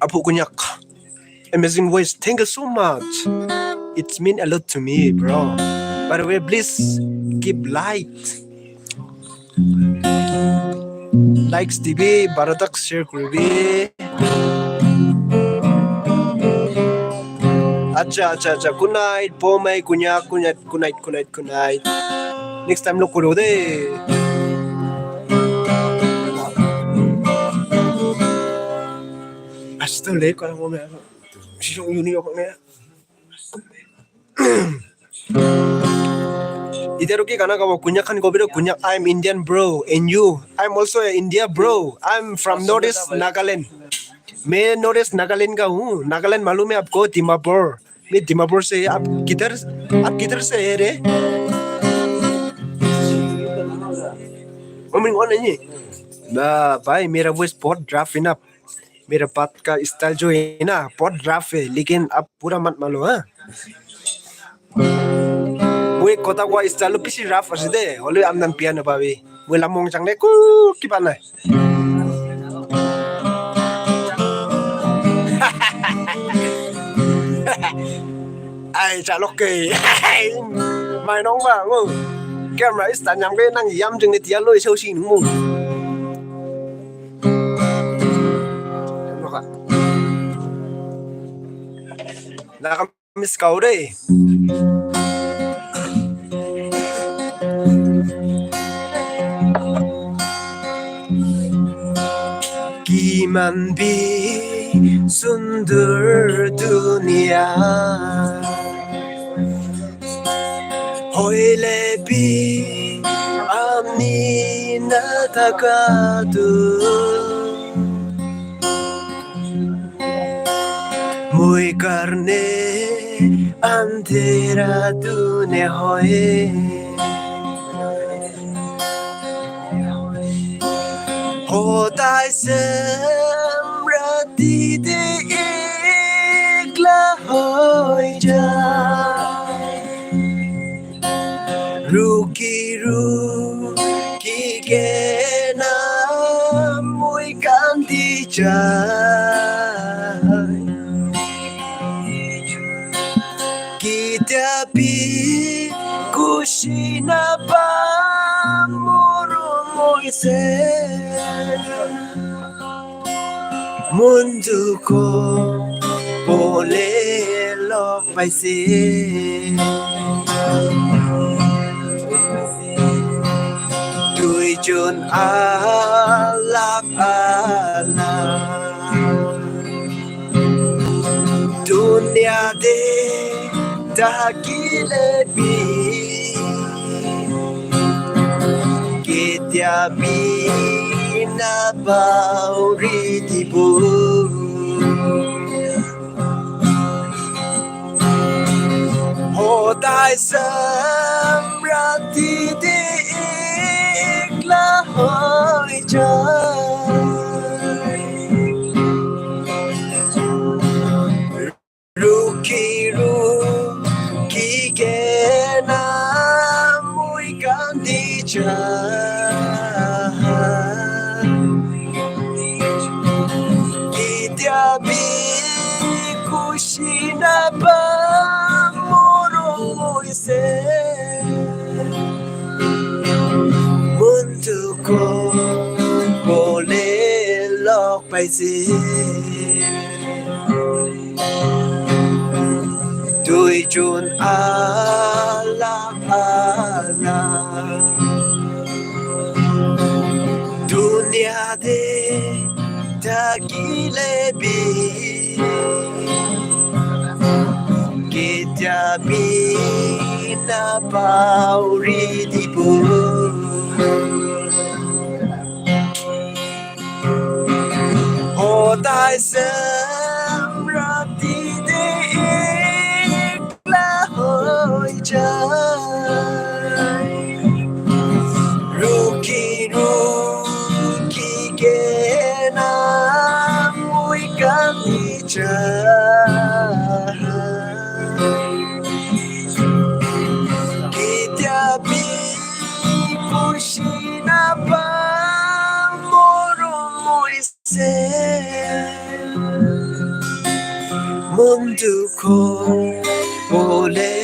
Apu Kunyak. Amazing voice. Thank you so much. It's mean a lot to me, bro. By the way, please keep light. Likes দিবি, বারো তাক share করবি। আচ্ছা, আচ্ছা, আচ্ছা। Good night, Pomai, Kunyak, good night, good night, good night, good night. Next time log করবো দে। আজ তো লেট করা হবে। শিশু ইউনি ওখানে। Itaru ki gana gabo, Kunyak khan gobi ro, Kunyak, I'm Indian, bro, and you? I'm also a India, bro. I'm from Northeast Nagaland. मैं Northeast Nagaland का हूँ। Nagaland मालूम है आपको? Dimapur. मैं Dimapur से। आप किधर, आप किधर से है रे? ओ, मैं वो नहीं। ना भाई, मेरा वॉइस बहुत रफ है ना। मेरा बात का स्टाइल जो है ना, बहुत रफ है, लेकिन आप बुरा मत मान लो, हाँ। Mui kotha koa style lo bisi rough ase de, hoilebi apni khan beya napabi. Mui la mong chang de ku kiba nai. Ai, cha lok ke. Mai nong ba, ngu. Camera stand yam ke nang yam jing ni tia lo i sau si ngu. Naka. Naka Miss Kaure. Kiman bi sundur dunia. Hoilebi apni nathaka tu. Mui karne andhera tu nahoy. Hodai sem rati de ekla hoi jai. Ruki ruki kena mui kandi jai. Ketia bi khushi napa muru mui se. Mon dukho bole log paise. Duijon alag alag dunia de thakile bi ketia bi napauri dibo. Hodai sem rati de ekla hoi jai. Ruki ruki kena mui kandi jai. Ketia bi khushi napa muru mui se. Mon dukho bole log paise. Duijon alag alag dunia de thakile bi ketia bi napauri dibo. Hodai sem rati de ekla hoi jai. Ruki ruki kena mui kandi jai. Ketia bi khushi napa muru mui se. Mon dukho bole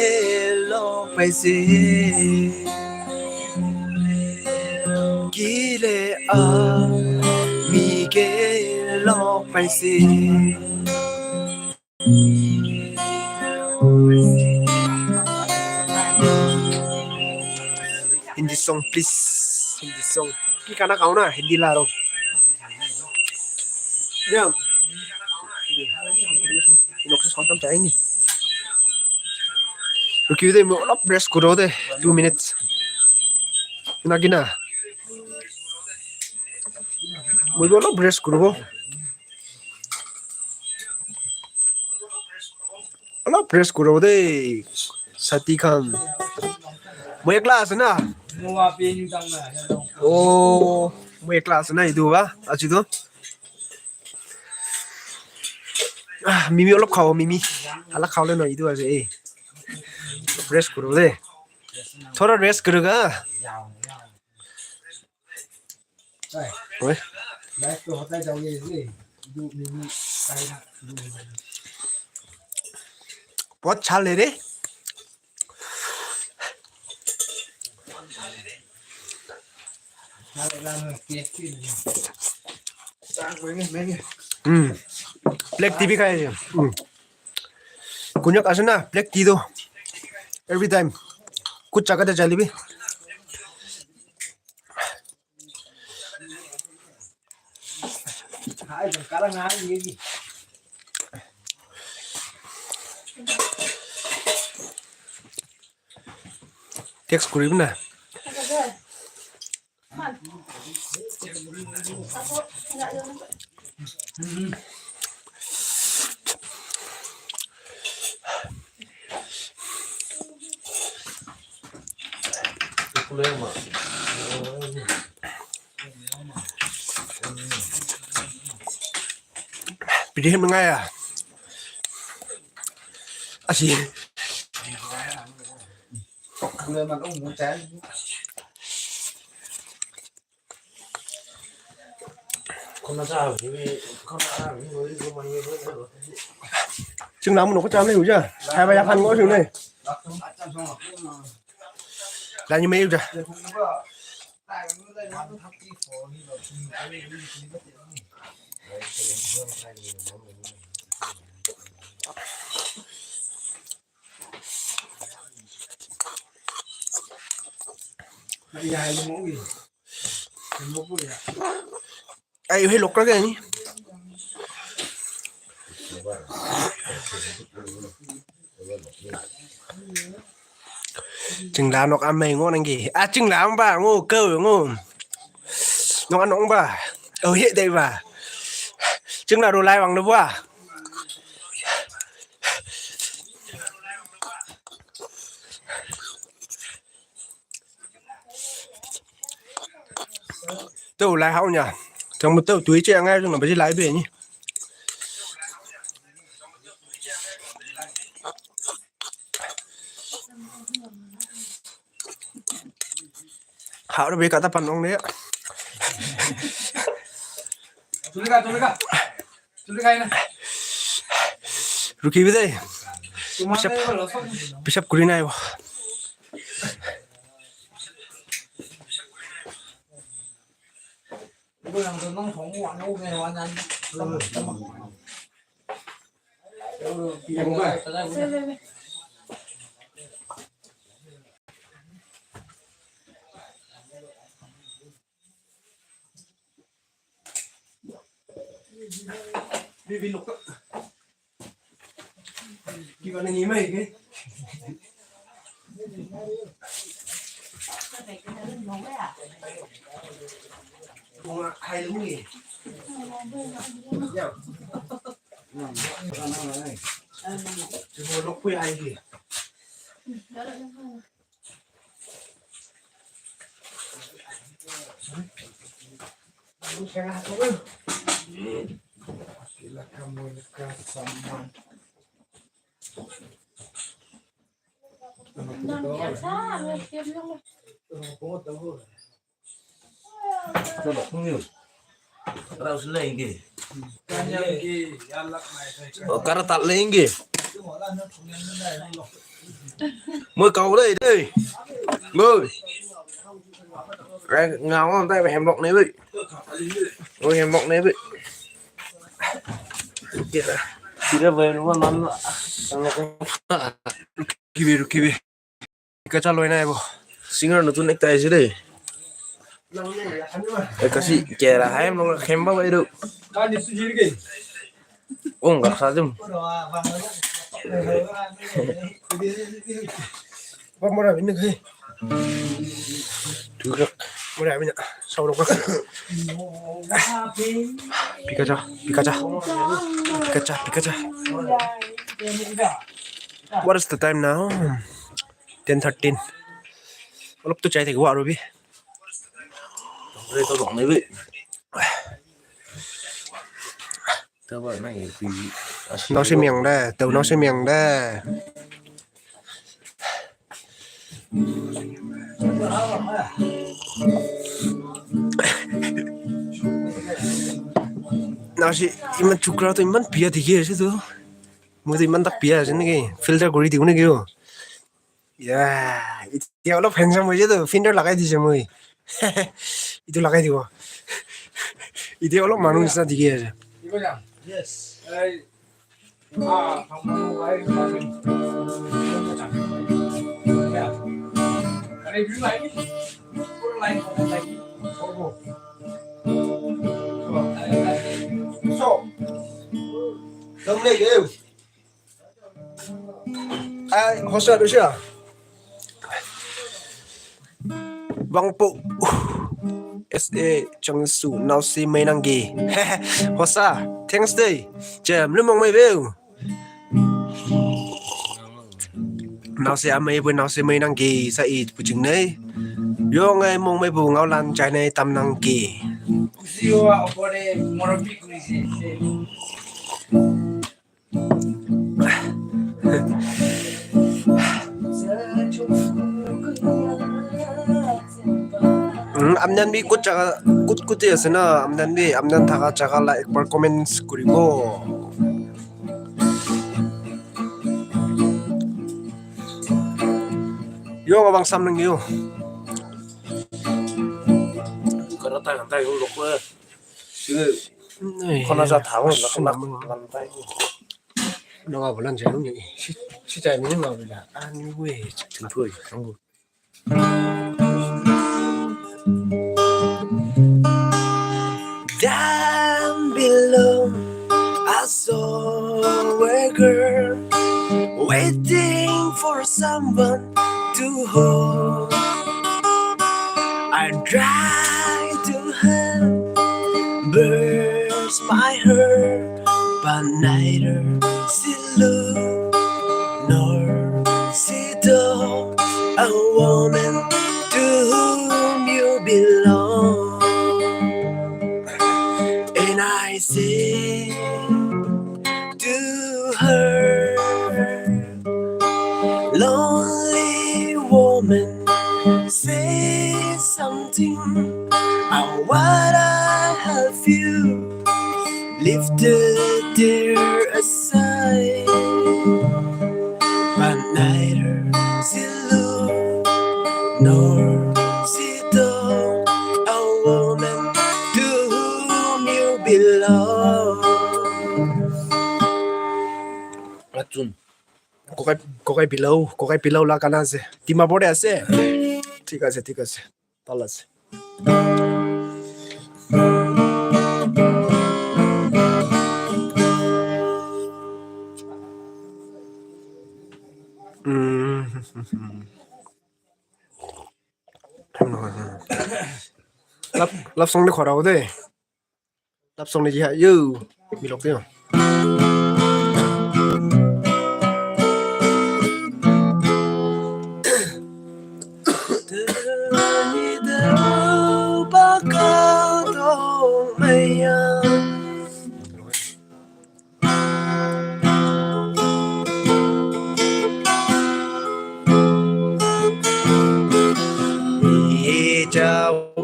log paise. Kile a mi ke log paise. Hindi song, please. Hindi song. Ki kana kauna Hindi la ro. Yang. Inok se song tam chai ni. Ruki de, mui olop rest kuro de, two minutes. Na kina. Mui olop rest kuro. Olop rest kuro de. Sati khan. Mui ekla ase na. Oh, mui ekla ase na etu ba. Aji to. Ah, mimi olop khao, mimi. Alak khao le no, idu ase, eh. Rest kuru de. Thora rest kuru ga. Oi. बहुत अच्छा ले रे। Hmm. Black tea bi khai ase. Hmm. Konyak ase na, black tea tu. Every time. Kuch jaga te jalebi. Text kuri na. Pidi hem ngai a. Asi. Ching namu noko cham le uja. Hai ba ya khan ngo ching le. La ni me uja. Ai, hei lok ra ke ni. Chingla nok amei ngo nang ki. Ah, chingla ba ngo ko ngo. Nok anong ba. Oh, ye dei ba. Chingla ro lai wang lo ba. Tau lai hao nya. Tang mo tau tui che ngai jong ba ji lai be ni. Hao be ka ta pan ong ne. Tuli ka, tuli ka. Ruki bide. Pisap, pisap kuri nai bo. Kiba na ngi mai ke. Bunga hai lu ngi. Ya. Cuma lok pui hai ngi. Rau sila ingge. Oh, kara tat le ingge. Moi kau dei dei. Moi. Ngau dei hemlok ne bei. Moi hemlok ne bei. Kira. Kira bai rumah nan. Kibi kibi. Kacha loi nai bo. Singer notun ekta aise de. Ekasi kera hai mo khemba bai do. Ong gak sajum. Ba mora bin khai. Turak. Mora bin. Sauro ka. Pikacha, Pikacha. Pikacha, Pikacha. What is the time now? Ten thirteen. Olop to chai thei wa ro bi. Re to dong nei bi. Ta ba na ye pi. Nao se miang de, tao nao se miang de. Nao se iman chukra to iman bia dikhi ase to. Moi to iman tak bia ase niki. Filter kuri dibo niki o. Ya, এতিয়া অলপ handsome হৈছে তো, ফিল্টাৰ লগাই দিছে মই। এইটো লগাই দিব। এতিয়া অলপ মানুহ নিচিনা দেখি আছে। Yes. So, don't let you. Ai, hosa, hosa. Bang po. S A Changsu, nao se mai nang ge. Hosa, thanks dei. Jam, lu mong mai beu. Nao se amai bu, nao se mai nang ge, sa i bu jing nei. Yo ngai mong mai bu ngao lan jai nei tam nang ge. Kusi yo, a, opore, moro pi kusi. উম, আমদান বি ক'ত জাগা, ক'ত ক'ত আছে না? আমদান বি, আমদান থাকা জাগা লা একবাৰ কমেণ্টছ কৰিব। Yo, abang sam nang yo. Kona sa thamu, lakh, lakh, lakh, lakh. Nonga bolan jai ngi. Si, si jai ngi nonga bolan. Ani we. Thank you. Down below, I saw a girl waiting for someone to hold. I tried to help, burst my heart, but neither she looked nor she told a woman to whom you belong. And I say to her, lonely woman, say something. I wanna help you lift the tear aside. But neither she looked nor she told a woman to whom you belong. Atun. Kokai, kokai below, kokai below la gana ase. Dimapur te ase. Thik ase, thik ase. Bhal ase. Love, love song de khora ho de. Love song ni ji ha, yo, mi lok de.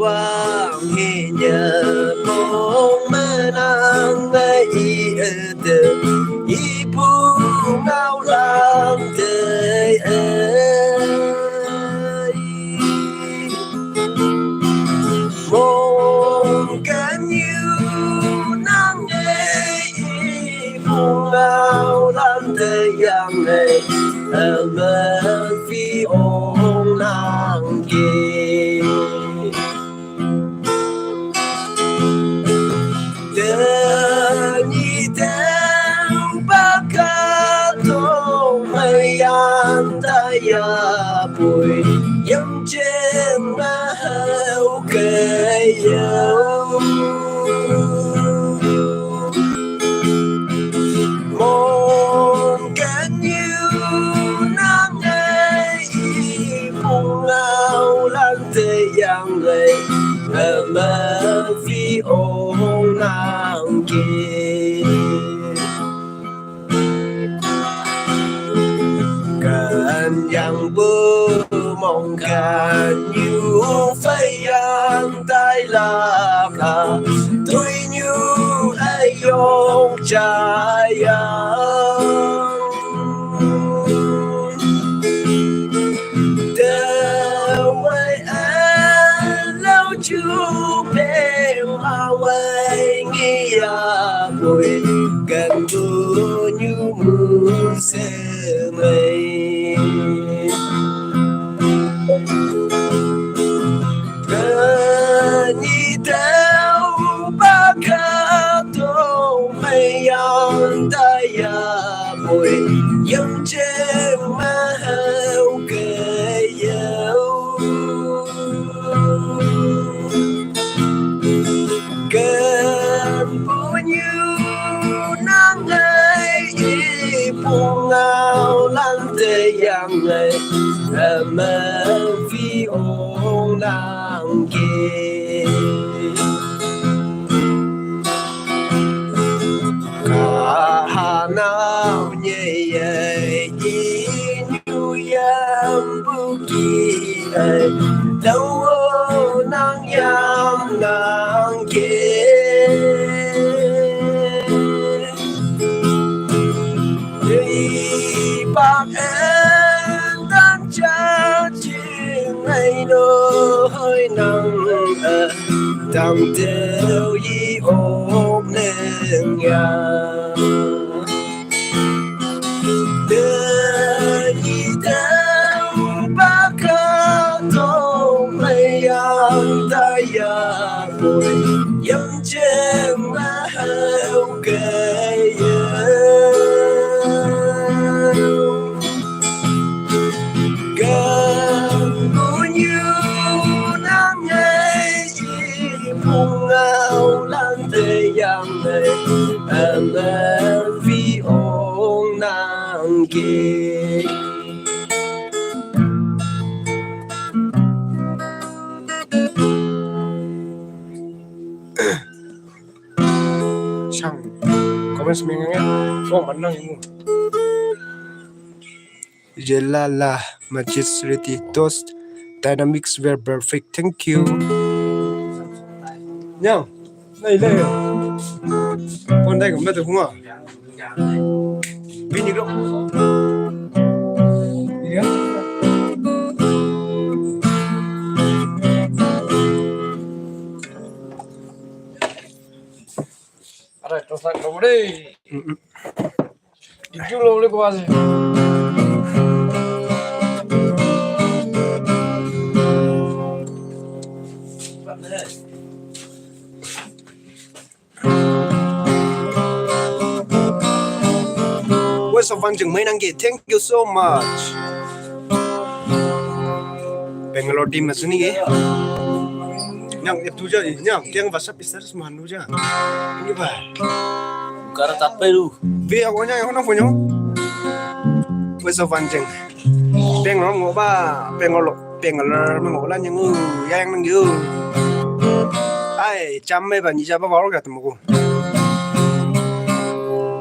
Wang hinya pong menang ngai i ete i pu ngau lam te ai. Mong kan yu nang ngai i pu ngau lam te yang ngai. Ama fi ong nang ke. Dani dang baka tong mayan daya pui. Yang chen ma hau ke yau. Mon kan yu nang ai i pung lau lang te yang ai. Ama fi ong nang ke. Kan ñu phải yang tai la ka, tui ñu ai yong cha yang. Tơ wai a lau chu pe ma wai ngi ya bui, kan tu ñu mu se mai. Kani tau baka to mai yang daya bui, yang chen mahau kayau. Kan punyu nang ai i pungau lante yang ai, ama vi ong nang ke. Ka hanau nye ye i ñu yam bu ki ai, lau nang yam nang ke. Ye i pak en dan cha chi ngai no hoi nang a, dang teo yi op neng ya. Te yi teo ba ka to mai yang ta ya bui, yang chen ma hau ke ya. Kan bu ñu nang ai i pungau lante yang ai, ama vi ong nang ke. Sang. Comments mi ngai. Ko man nang mu. Jelala, Majid Riti Toast, Dynamics were perfect. Thank you. Nyang, nai le. Pon dai ko me to kuma. Bini ko. Iya. Ada terus nak kau deh. Itu lo boleh kuasa. Voice of Wanching mai nang ke, thank you so much. Bangalore team masuni ke. Nyang itu ja, nyang kiang WhatsApp status manu ja. Ini ba. Kara tape lu. Be aku nya yang nang punyo. Voice of Wanching. Bangalore ngo ba, Bangalore, Bangalore ma ngo la nyang u, yang nang yu. Ai, cham me ba ni ja ba ba ka temu ko.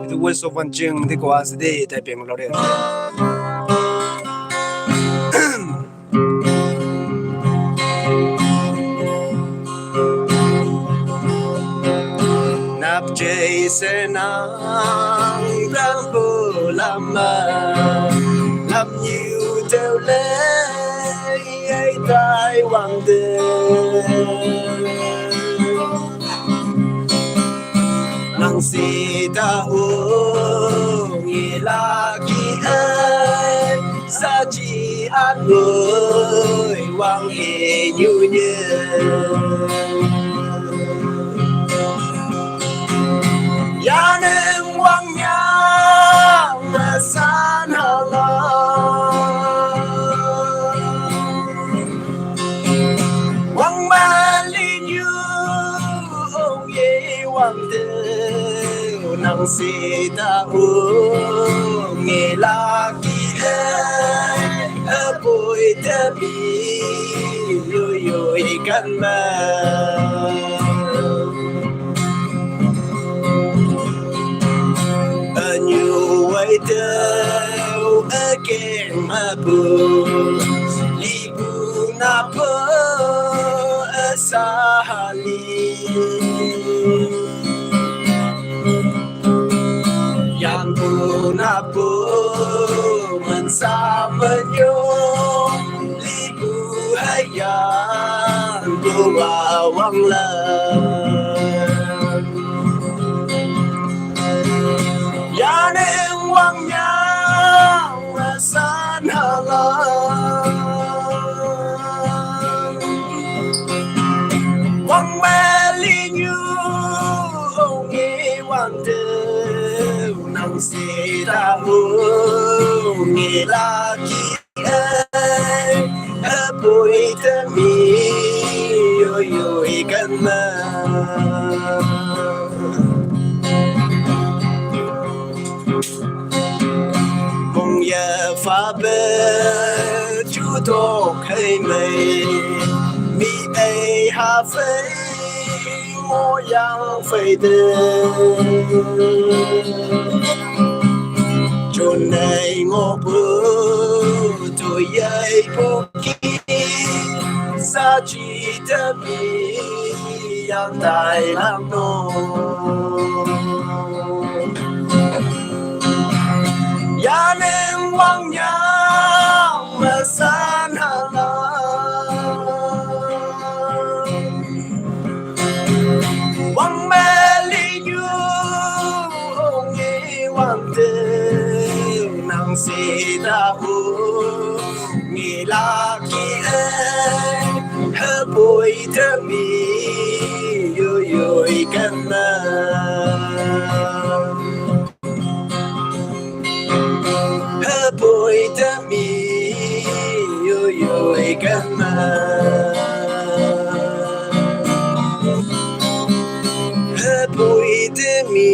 Itu Voice of Wanching di ko as de tai Bangalore. Nap jay se nang dang bu lam ma, lam yu teo le ai tai wang de. Nang si ta u ngi la ki ai, sa chi an ngui wang e nyu nye. Ya neng wang nyang ma san ha la. Wang ma li nyu ong ye wang de nang si ta u ngi la ki e a bui te bi yu yu i kan ma. A nyu wai te u a keng ma bu li bu napa asali. Yang ku napa mensamanyo, liku hayang ku awang la. Yaneng wang nyang masan halang. Wang beli nyu ongi wang de nang sida ongi laki. Hapoi temi, yo, yo, ikan ma. Mong ya fa be ju tok hai mei, mi ei ha fei mo yang fei de. Chun nei ngo pu tu yei pu ki sa chi te mi yang tai lang no. Ya neng wang nyang masan halang. Wang meli nyu ongi wang de nang sida ongi laki e. Hapoi temi, yo, yo, ikan ma. Hapoi temi, yo, yo, ikan ma. Hapoi temi,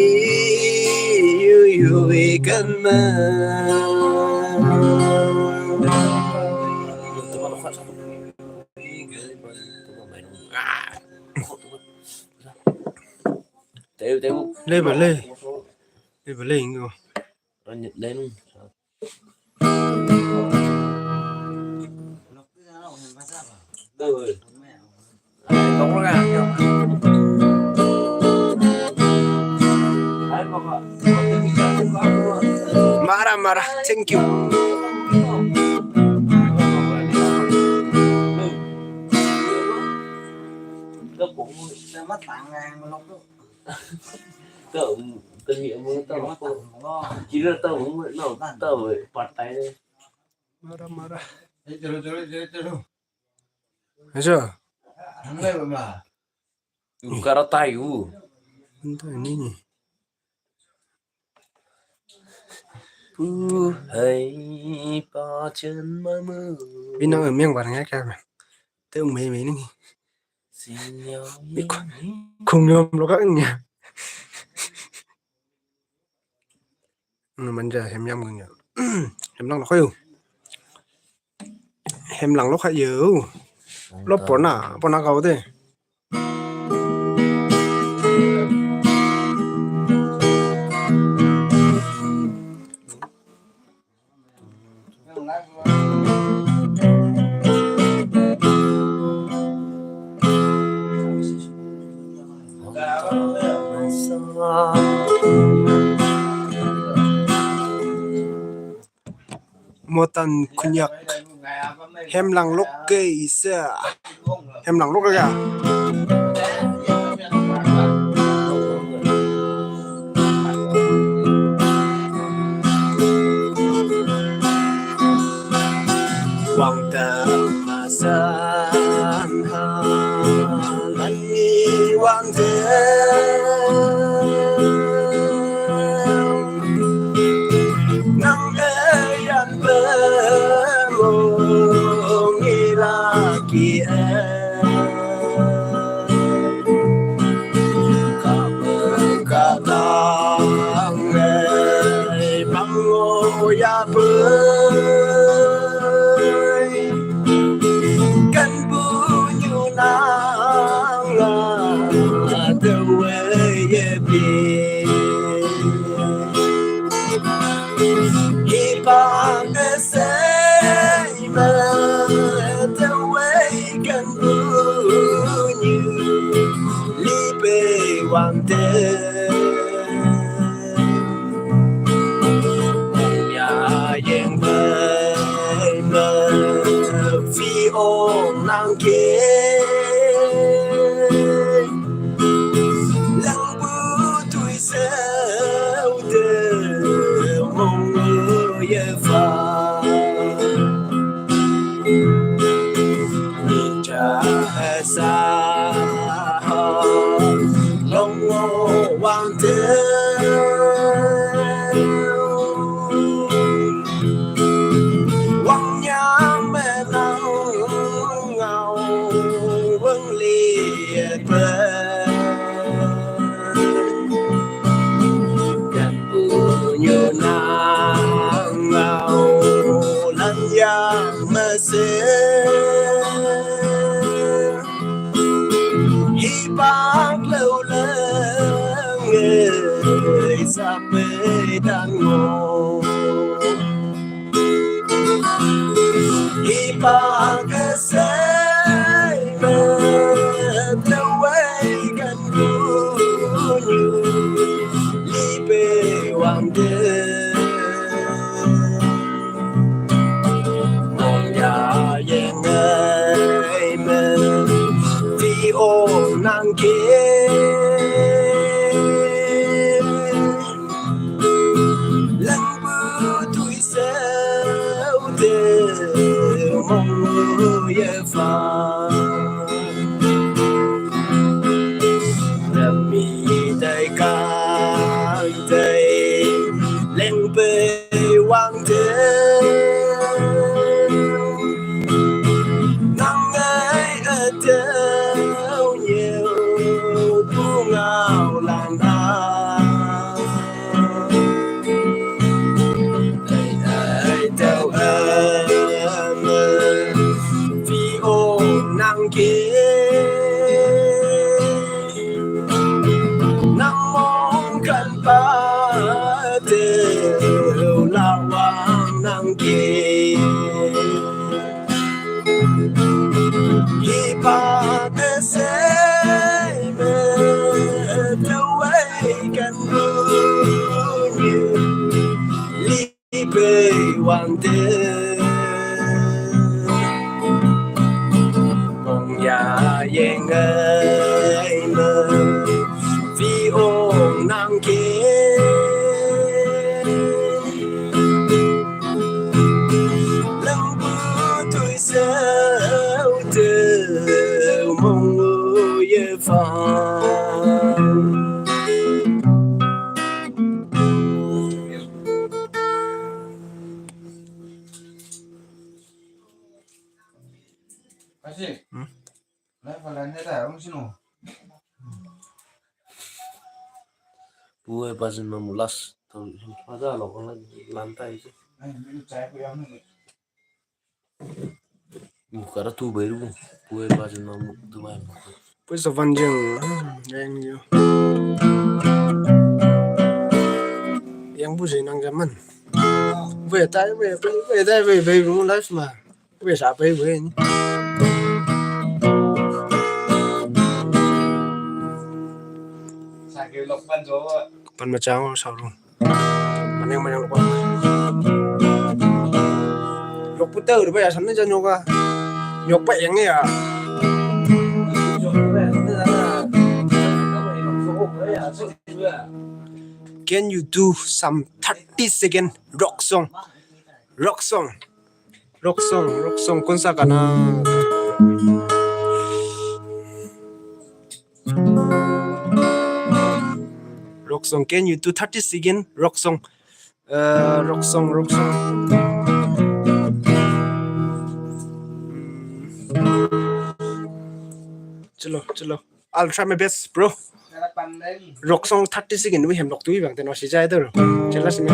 yo, yo, ikan ma. Teu, teu. Lei ba lei. Lei ba lei ngo. Lanjut deh, Nung. Marah, marah. Thank you. Tao, tao ngiam mah tao. Kira tao mah, no, tao patai. Marah, marah. Aja. Karatai u. Entah ini ni. Pu hai pa chen ma mu. Bina miang barang ya kya. Teu mei mei ni. Sinyal. Khung yom lo ka nya. Manja hem yam nya. Hem lang lo khayu. Hem lang lo khayu. Lo pona, pona kau de. Motan kunyak. Hem lang lok ke isa. Hem lang lok ke ya. Wang ta masan ha lan ni wang te. Nang e yan pe mo ngi la ki e. Ka pe ka tang e bang ngo ya pe. Kan bu nyu nang la te we ye bi. Hi pa te sei me te we Wang yang menang ngau wang liat ber. Dan punyu nang ngau lan yang mesir. Hi bak leu leng ei sa pe dan ngo. Hi bak sei me leu ei kan gu nyu. Li pe wang de. Mong ya yeng ei me. Ti ong nang ke. Lang bu tui seu te mong ye fa. Lam mi dai kai dai leng pe wang te. Nang ngai a teu nhiều bu ngau lan a. Ai ai teu a me. Phi ong nang ke. Nang mong kan pa teu la wang nang ke. Hi pa te sei me teu ei kan gu nyu. Li pe wang te. Mong ya yeng ei me. Phi ong nang ke. Lang bu tui seu te mong ye fa. Kasi. Hmm? Lai falan ne ta ong sino. Pu e pa jin ma mu last. Tong pa da lo ko lan tai ji. Ai, mi chai ko yang ni. Mu kara tu bai ru. Pu e pa jin ma mu tu bai mu. Pu so van jing. Yang yo. Yang bu jing nang jaman. Bai tai bai bai bai tai bai bai ru life ma. Bai sa bai bai. Sa ke lok pan jo. Pan ma chang sa ru. Maneng maneng lok. Lok puta ur ba ya san ne jan yoga. Yok pa yang ya. Can you do some thirty second rock song? Rock song. Rock song, rock song, कौन सा गाना? Rock song, can you do thirty second rock song? Uh, rock song, rock song. Hmm. Chalo, chalo. I'll try my best, bro. Rock song thirty second we hem lok tui bang te no si jai der. Chela si me.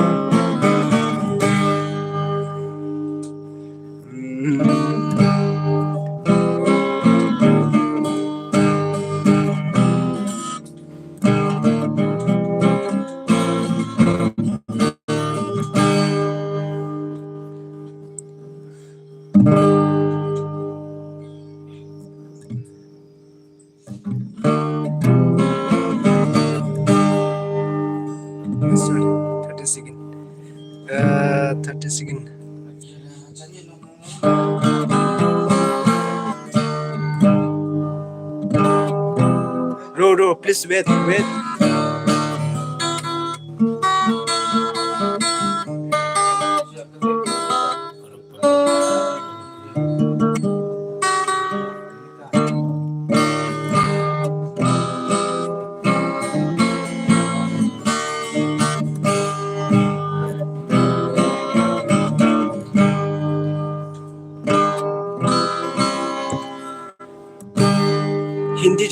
Sorry, thirty second. Uh, thirty second. Bro, bro, please wait, wait.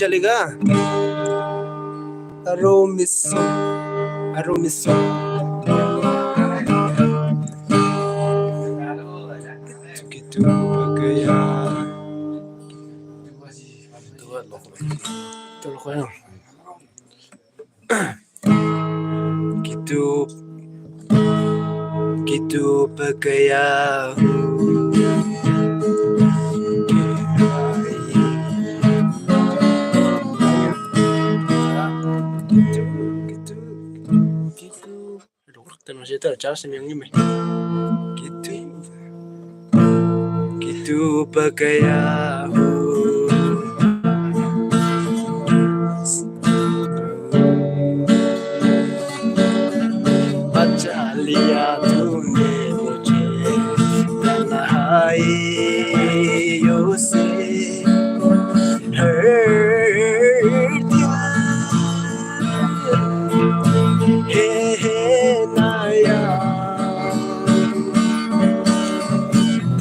चलेगा। अरो मिसो, अरो Meesho. Gitu bagaya. Tuh, lo kayak. Gitu, gitu bagaya. Gitu, gitu, gitu. Aduh, kan masih itu cara sih yang ini. Gitu. Gitu bagaya. Bacha liya tumne mujhe, tanhai yo se, har dil hai naya.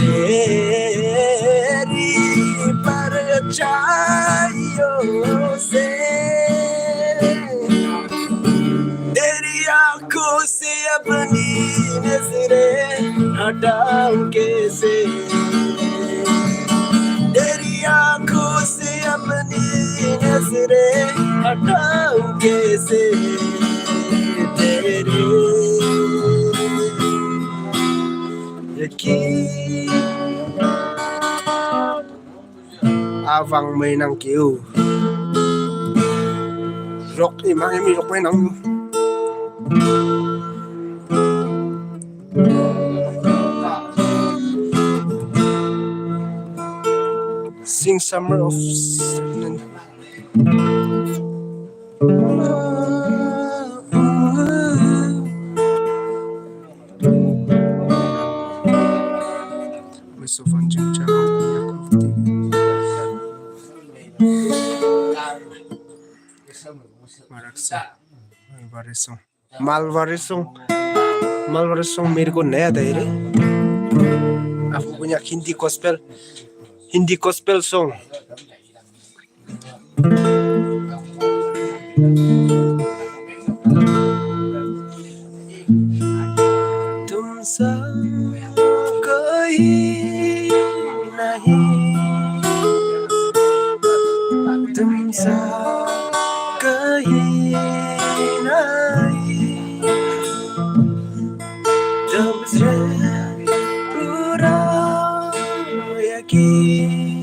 Teri parchaiyon se, teri aankhon se apni nazare hataun kaise? Teri aankhon se apni nazare hataun kaise? Tere yakin. Avang mai nang kiu. Rok imang imi rok mai nang. Sing Summer of Sadness. Maraksa. Malvaresong. Malvaresong. Malvaresong mere ko naya tha re. Apu punya Hindi gospel. Hindi gospel song. Tumsa kahin nahi, tumsa kahin nahi, tumse pura yakin.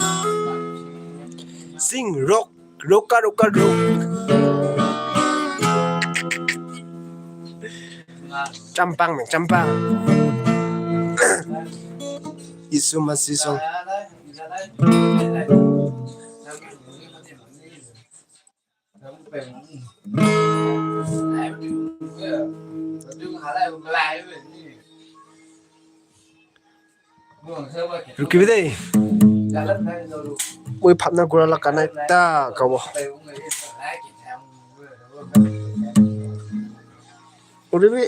Sing rock. Roka, roka, rok. Champang, men, champang. Isu masih song. Rukibi dei. Mui phapna gura la kanai ta kawo. Uribi.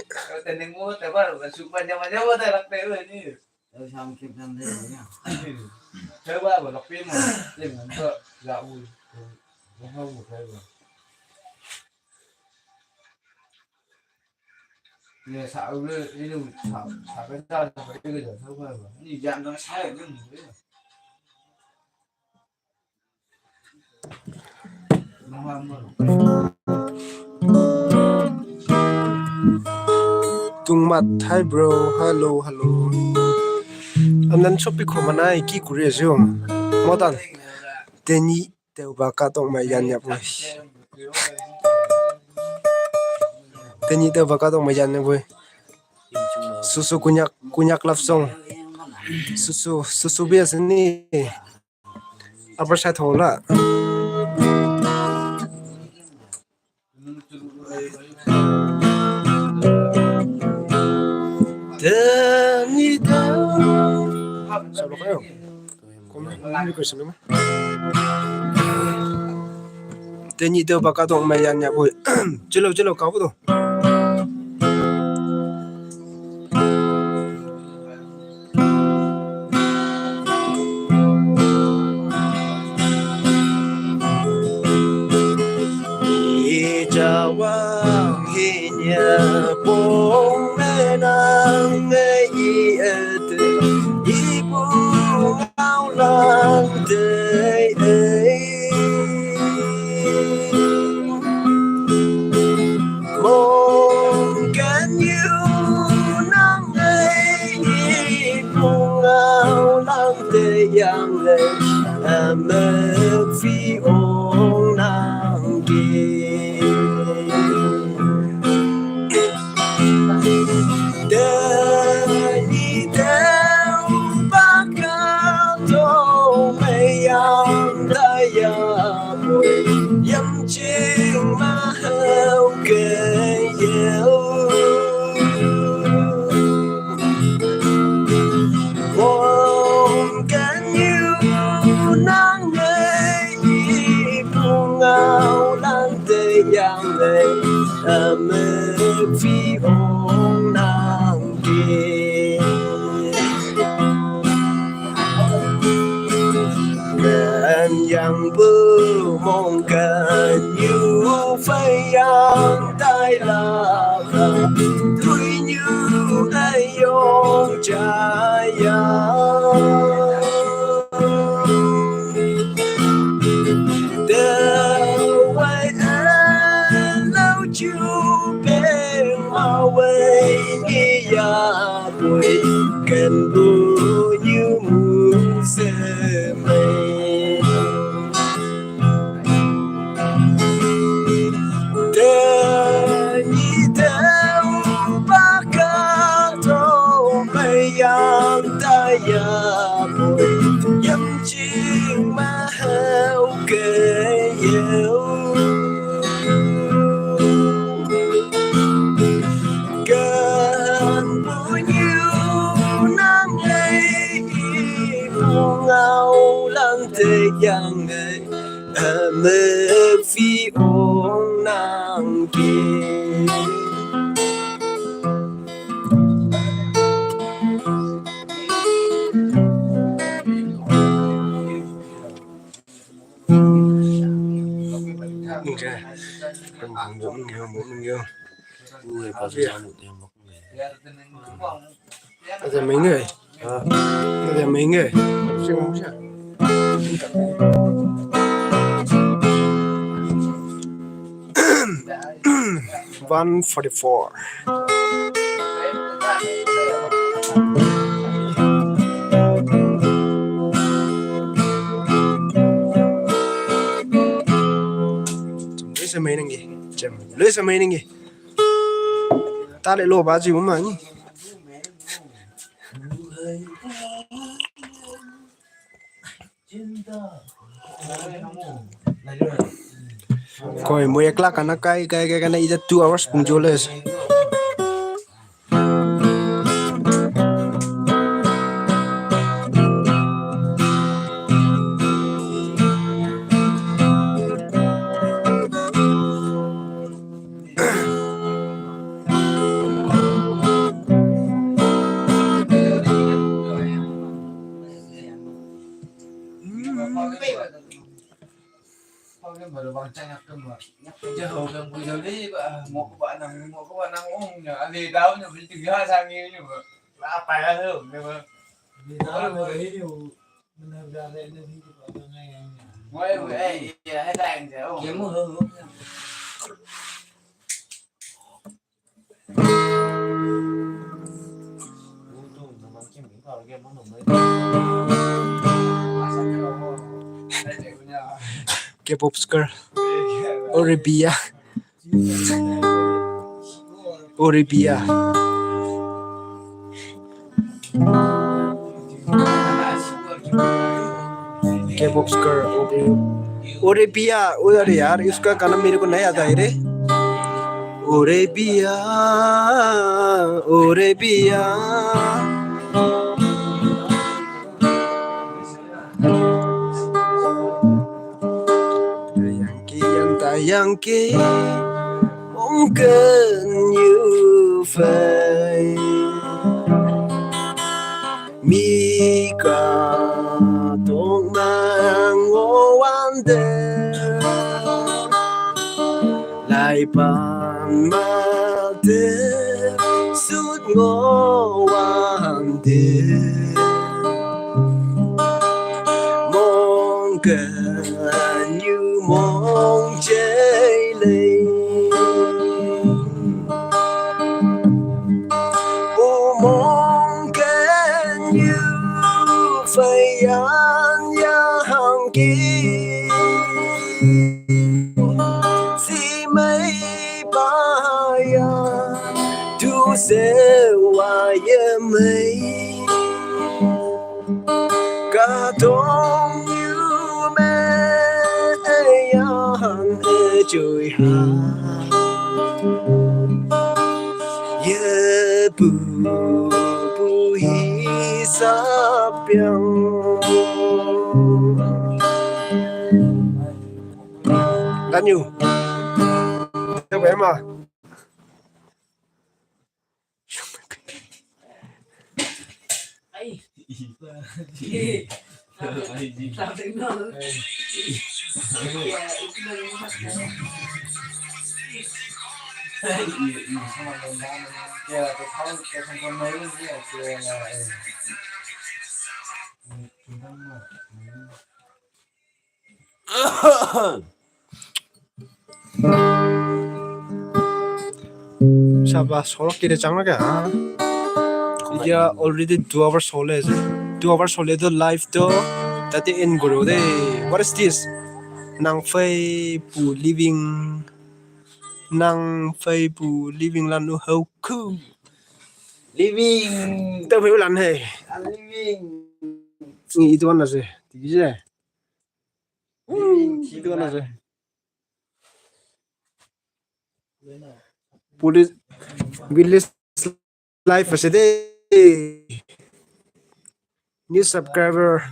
Tungmat, hi bro, hello, hello. Andan sopi khoma nai ki kuri asu. Motan. Teni Teuba katok mai yan yap ngai. Teni teuba katok mai yan yap ngai. Susu kunyak, kunyak love song. Susu, susu bias ni. Apa saya thola. Teni teu. Solo kayo. Teni teuba katok mai yan yap ngai. Chilo, chilo, kabu to. Nya pong me nang ngai i ete i pung au lang te ei. Mong kan yu nang ngai i pung au lang te yang ngai a me phi ong nang ki. Te ni te u pa ka to me yang ta ya bu yam ching ma hau ke yeu. Wong kan yu nang ngai i pung au lang te yang ngai a me phi ong nang ki. Kan yang bu mong kan yu fai yang tai la ka tui nyu ai yong cha ya. Te wai a lau chu pe ma wai ni ya bui kan bu nyu mu se mai. Te ni te u pa ka to me yang ta ya bui yam ching ma hau ke yeu. Kan bu nyu nang ngai i pung au lang te yang ngai a me phi ong nang ki. Mong che. Kan mong bu mong yeu, mong yeu. Ui, pa sa mu te mong. Ada main ke? Ada main ke? One forty-four. Lui sa mai nang ki. Chem. Lui sa mai nang ki. Ta le lo ba ji ma ni. Koi mo ek la kana kai kai kai kana ida two hours pung jo les. K-pop girl. Oribia. Oribia. K-pop girl. Oribia. अरे यार, उसका गाना मेरे को नहीं आता है रे। Oribia, Oribia. Yang ki yang ta yang ki, mong kan yu fai. Mi ka tong mang o wan de. Lai pan ma Sut ngo wan de mong ke nyu mong che le. Bu mong ke nyu fei yan ya hang ki. Si mei ba ya tu se wa ye mei. Ka tong yu me e ya han e chui ha. Ye pu pu hi sa piang. Gan yu. Te be ma. Saba, solo kire chang lage, ha? Ya, already two hours hole. Two hours hole to live to. Tate en guru de. What is this? Nang fei pu living. Nang fei pu living lan u hau ku. Living. Tao fei lan he. Living. Ni itu mana sih? Tinggi sih. Living. Itu mana sih? Police village life ase de. New subscriber.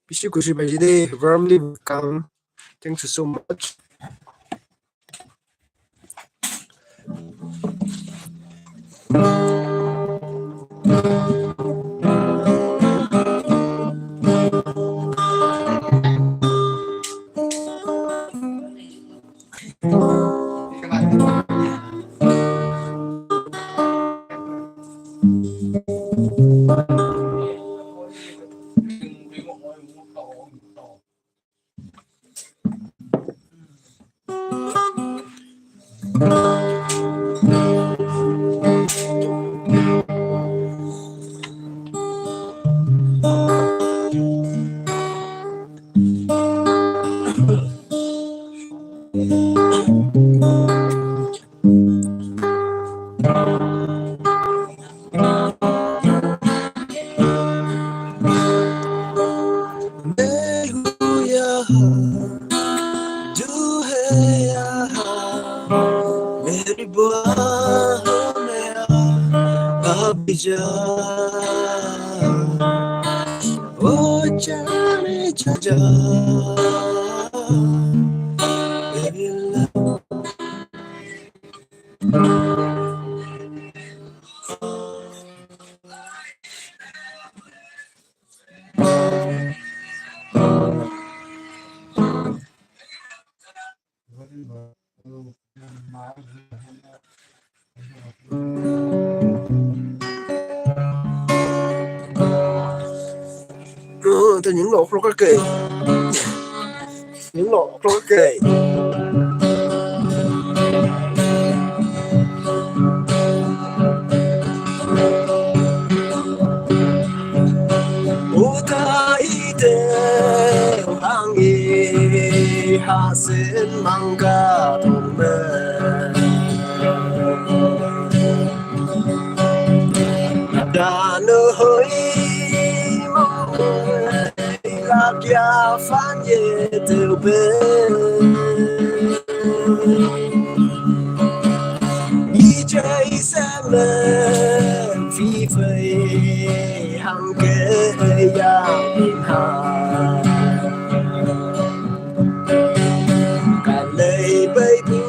Bisi khushi paise de. Warmly welcome. Thank you so much. Ơ, ta những lỗ khlo ka kê. Những lỗ khlo ka kê. Uta ite hang i hasen mangga tong me. Dano hoi mo la kia fan ye teu pe. Ni jai se me fi fei hang ke ya ha. Ka lei bei bu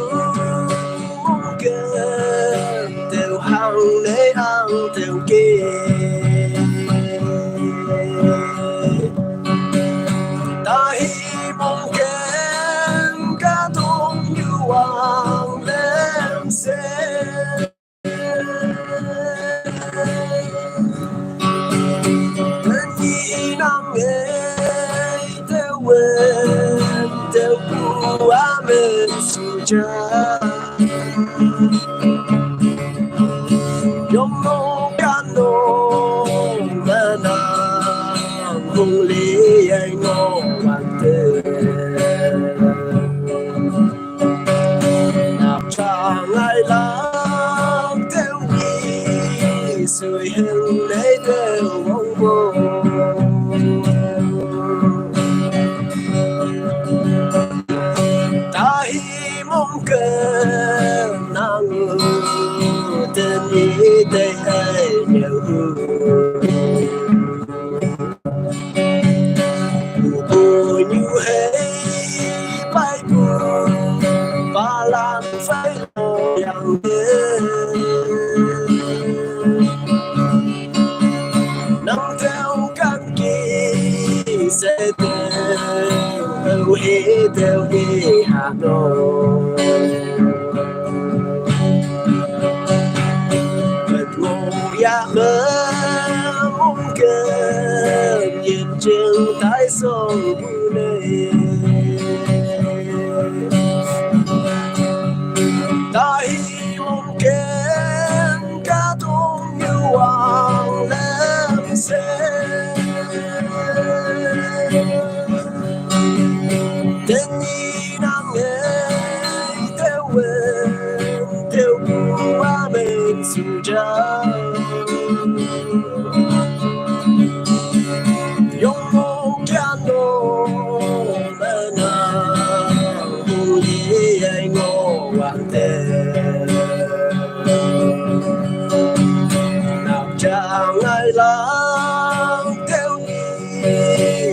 ke teu hang lei ang teu ke. Ta hi mong ken ka tong yu ang lem se. Nắng theo cánh kia sẽ theo, hé theo đi Hà Nội. Mình ngủ ya mơ mong kênh nhìn trên Thái Sơn bu nê. Ta hi mong kênh cá tôm như hoàng lem se. Tên ni nắng ngày theo quên theo bu ba bên su trăng. Yong mong kian no mơ na hùng đi ai ngô hoàng tê. Nạp trang ai lang theo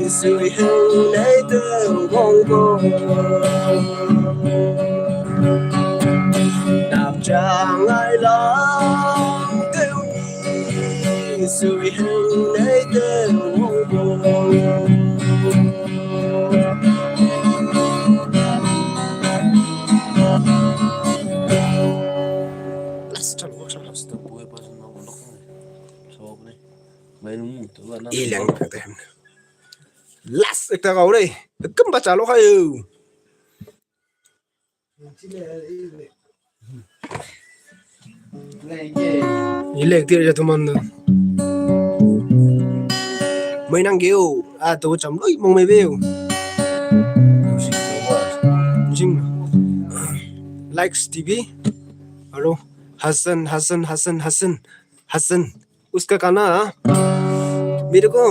ni sui hùng nê tơ bong bong. Nạp trang ai lang theo ni sui hùng nê tơ bong bong. Last chalo, last to boy pa na ko lok. So ne. Mai nung to na. Ilang ka tem. Last ekta gao re. Ekdom bacha lo khayo. Ilek dir ya tuman na. Mai nang geo. A to cham loi mong me beo. Jing. Likes T V. Aro Hassan, Hassan, Hassan, Hassan, Hassan. उसका गाना मेरे को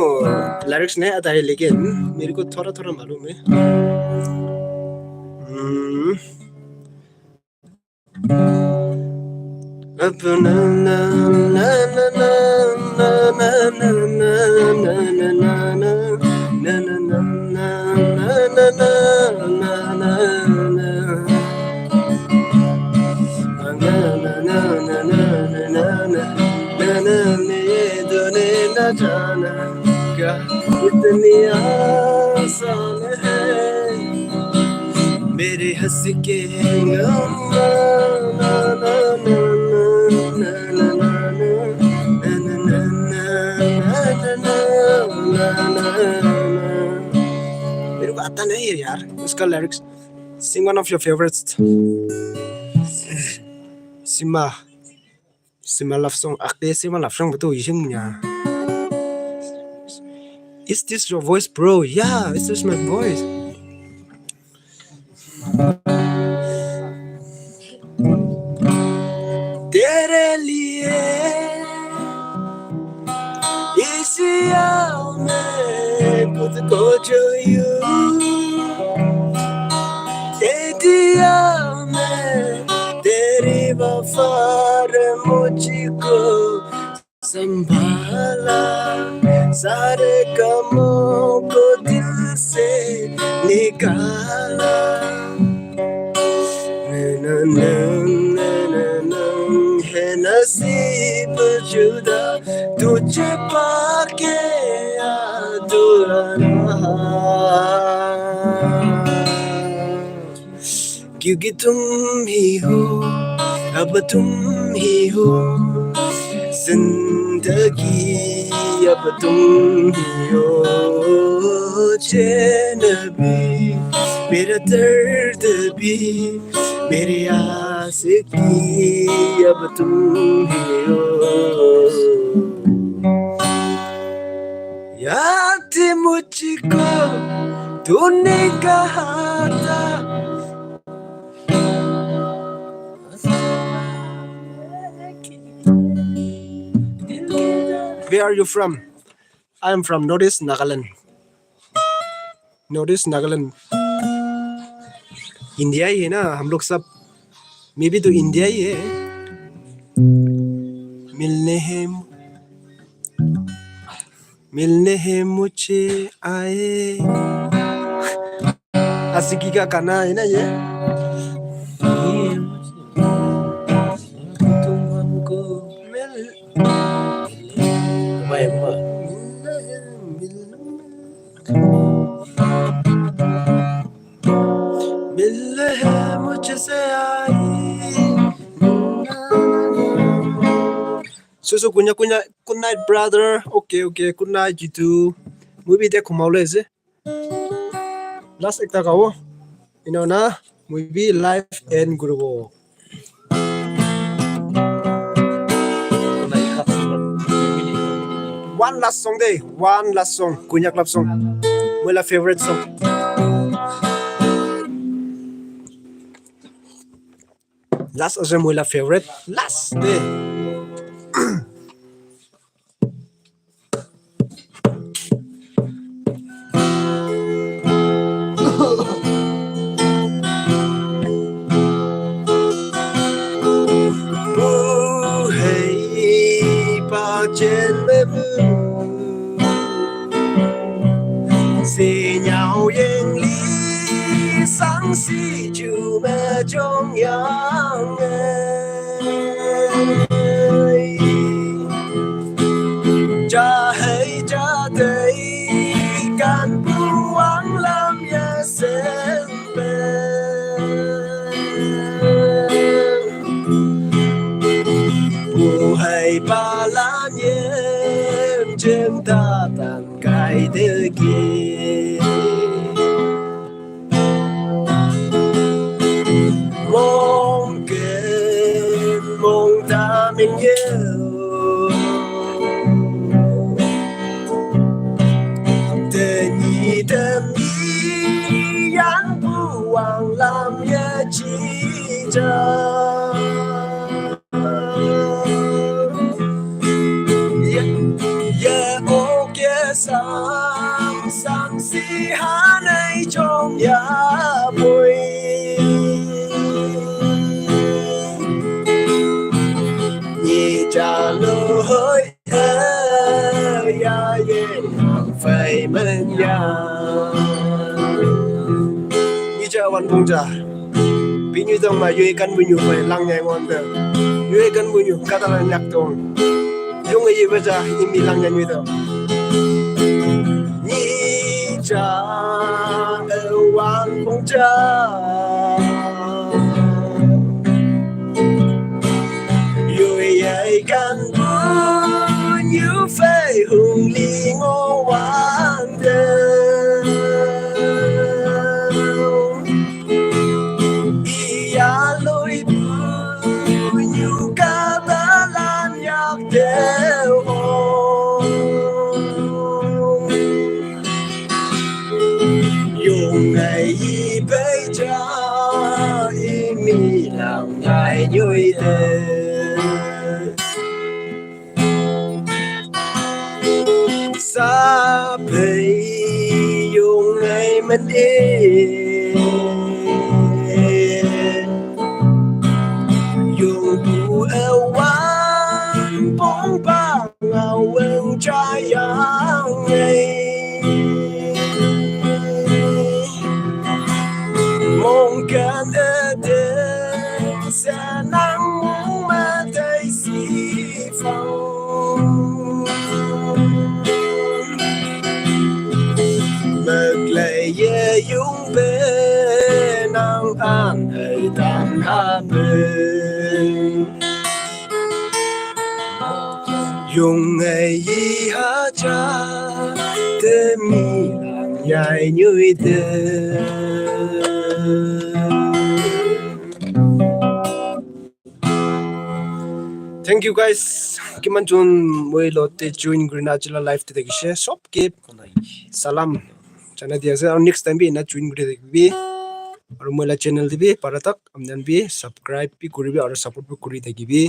लिरिक्स नहीं आता है, लेकिन मेरे को थोड़ा थोड़ा मालूम है। हम्म। अब ना, ना, ना, इतनी आसान है मेरे हंस के गम। मेरे को आता नहीं है यार उसका lyrics. Sing one of your favorites. Sima. Sima love song. Akte Sima love song betul ising nya. Is this your voice, bro? Yeah, is this my voice? तेरे लिए इस यार में खुद को जो यूं दे दिया मैं, तेरी वफा ने मुझको संभाला, सारे गमों को दिल से निकाला। है नसीब जुदा तुझे पाके अधूरा रहा। क्योंकि तुम ही हो, अब तुम ही हो, जिंदगी अब तुम ही हो। चैन भी, मेरा दर्द भी, मेरी आशिकी अब तुम ही हो। याद थी मुझको, तूने कहा था। Where are you from? I am from Northeast Nagaland. Northeast Nagaland. India ही है ना हम लोग सब? Maybe तो इंडिया ही है। मिलने हैं, मिलने हैं मुझे आए। आशिकी का गाना है ना ये? Chusu kunya kunya, good night, brother. Okay, okay, good night, you too. Movie de khumau le je. Last ekta gabo. Ino na, movie life and group. One last song de, one last song. Kunyak love song. Mula favorite song. Last ase mula favorite. Last de. Ija wan pungja. Pinyu dong ma yui kan bunyu pai lang nyai ngon de. Yui kan bunyu kata la nyak dong. Yung yi baja imi lang nyai nyu dong. Ija wan pungja. Yui ai kan bunyu fei hung li ngo wan de. Ia lui bunyu kata lan yak de ho. Yung ai i bei ja i mi lang ai yui de. Sa pei yung ai men e. Yung bu e wan pong pa ngau weng cha yang ai. Mong kan e de sa nang mong ma dai si fang. Mek lai ye yung be nang an ai tan ha be. Yung ai yi ha cha te mi lang yai nyui de. Thank you guys. Kiman chun moi lo te join kurina chila live te dekhi she sob ke salam jana dia ase. Aru next time bi ena join kuri thakibi. Aru moi la channel te bi para tak amnan bi subscribe bi kuribi aru support bi kuri thakibi.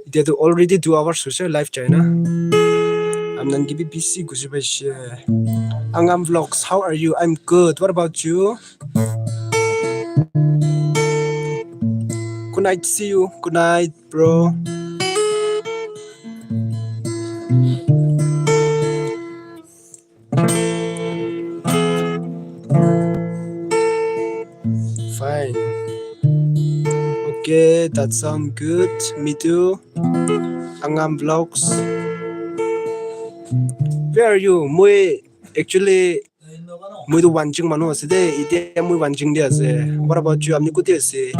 Etia tu already two hours hoise live chai na. Amnan ke bi busy gusi paise. Angam Vlogs, how are you? I'm good. What about you? Good night. See you. Good night, bro. Fine. Okay, that sound good. Me too. Angam Vlogs. Where are you? Moi actually, moi tu Wanching manu ase de. Etia moi Wanching te ase. What about you? Apni kute ase?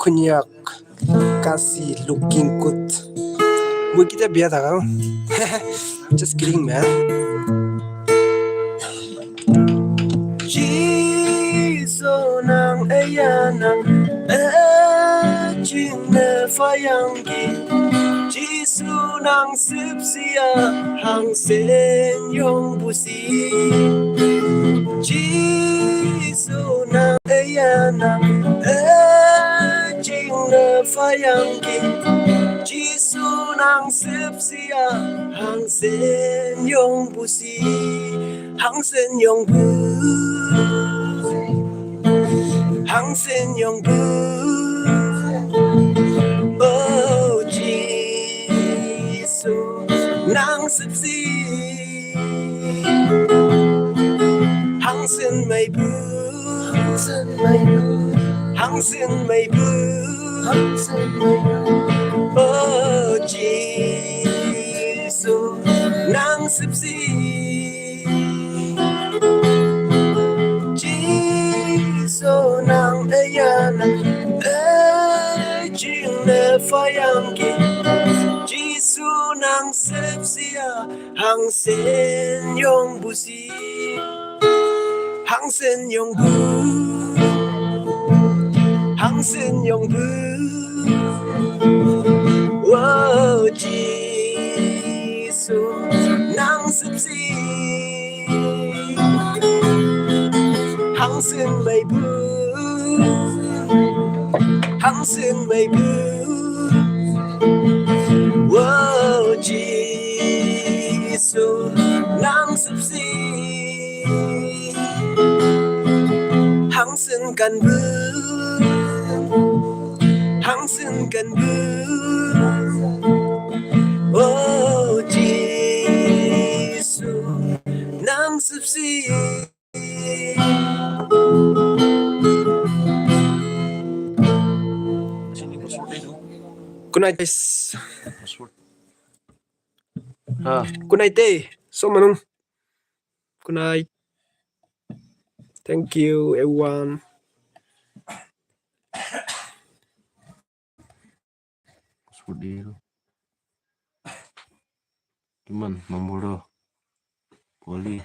Nyak kasi looking good. Mui kita biya dagang. Just kidding, man. Jisu nang ayana, eh, jing ne fayang ki. Jisu nang sipsia, hang sen yong busi. Jisu nang ayana, eh, jing ne fayang ki. Jisu nang sipsia, hang sen yong busi. Hang sen yong bu. Hang sen yong bu. Oh, Jisu nang sipsi. Hang sen mai bu. Hang sen mai bu. Hang sen mai bu. Hang sen mai bu. Oh, Jisu nang sipsi. Jisu nang ayana, eh, jing ne fayang ki. Jisu nang sipsia, hang sen yong busi. Hang sen yong bu. Hang sen yong bu. Wow, Jisu nang sipsi. Hang sen mai bu. Hang sen mai bu. Wow, Jisu nang sipsi. Hang sen kan bu. Hang sen kan bu. Oh, Jisu nang sipsi. Good night, guys. Ah. Good night, day. So manung. Good night. Thank you, everyone. Sudil. Cuman nombor dua. Wali.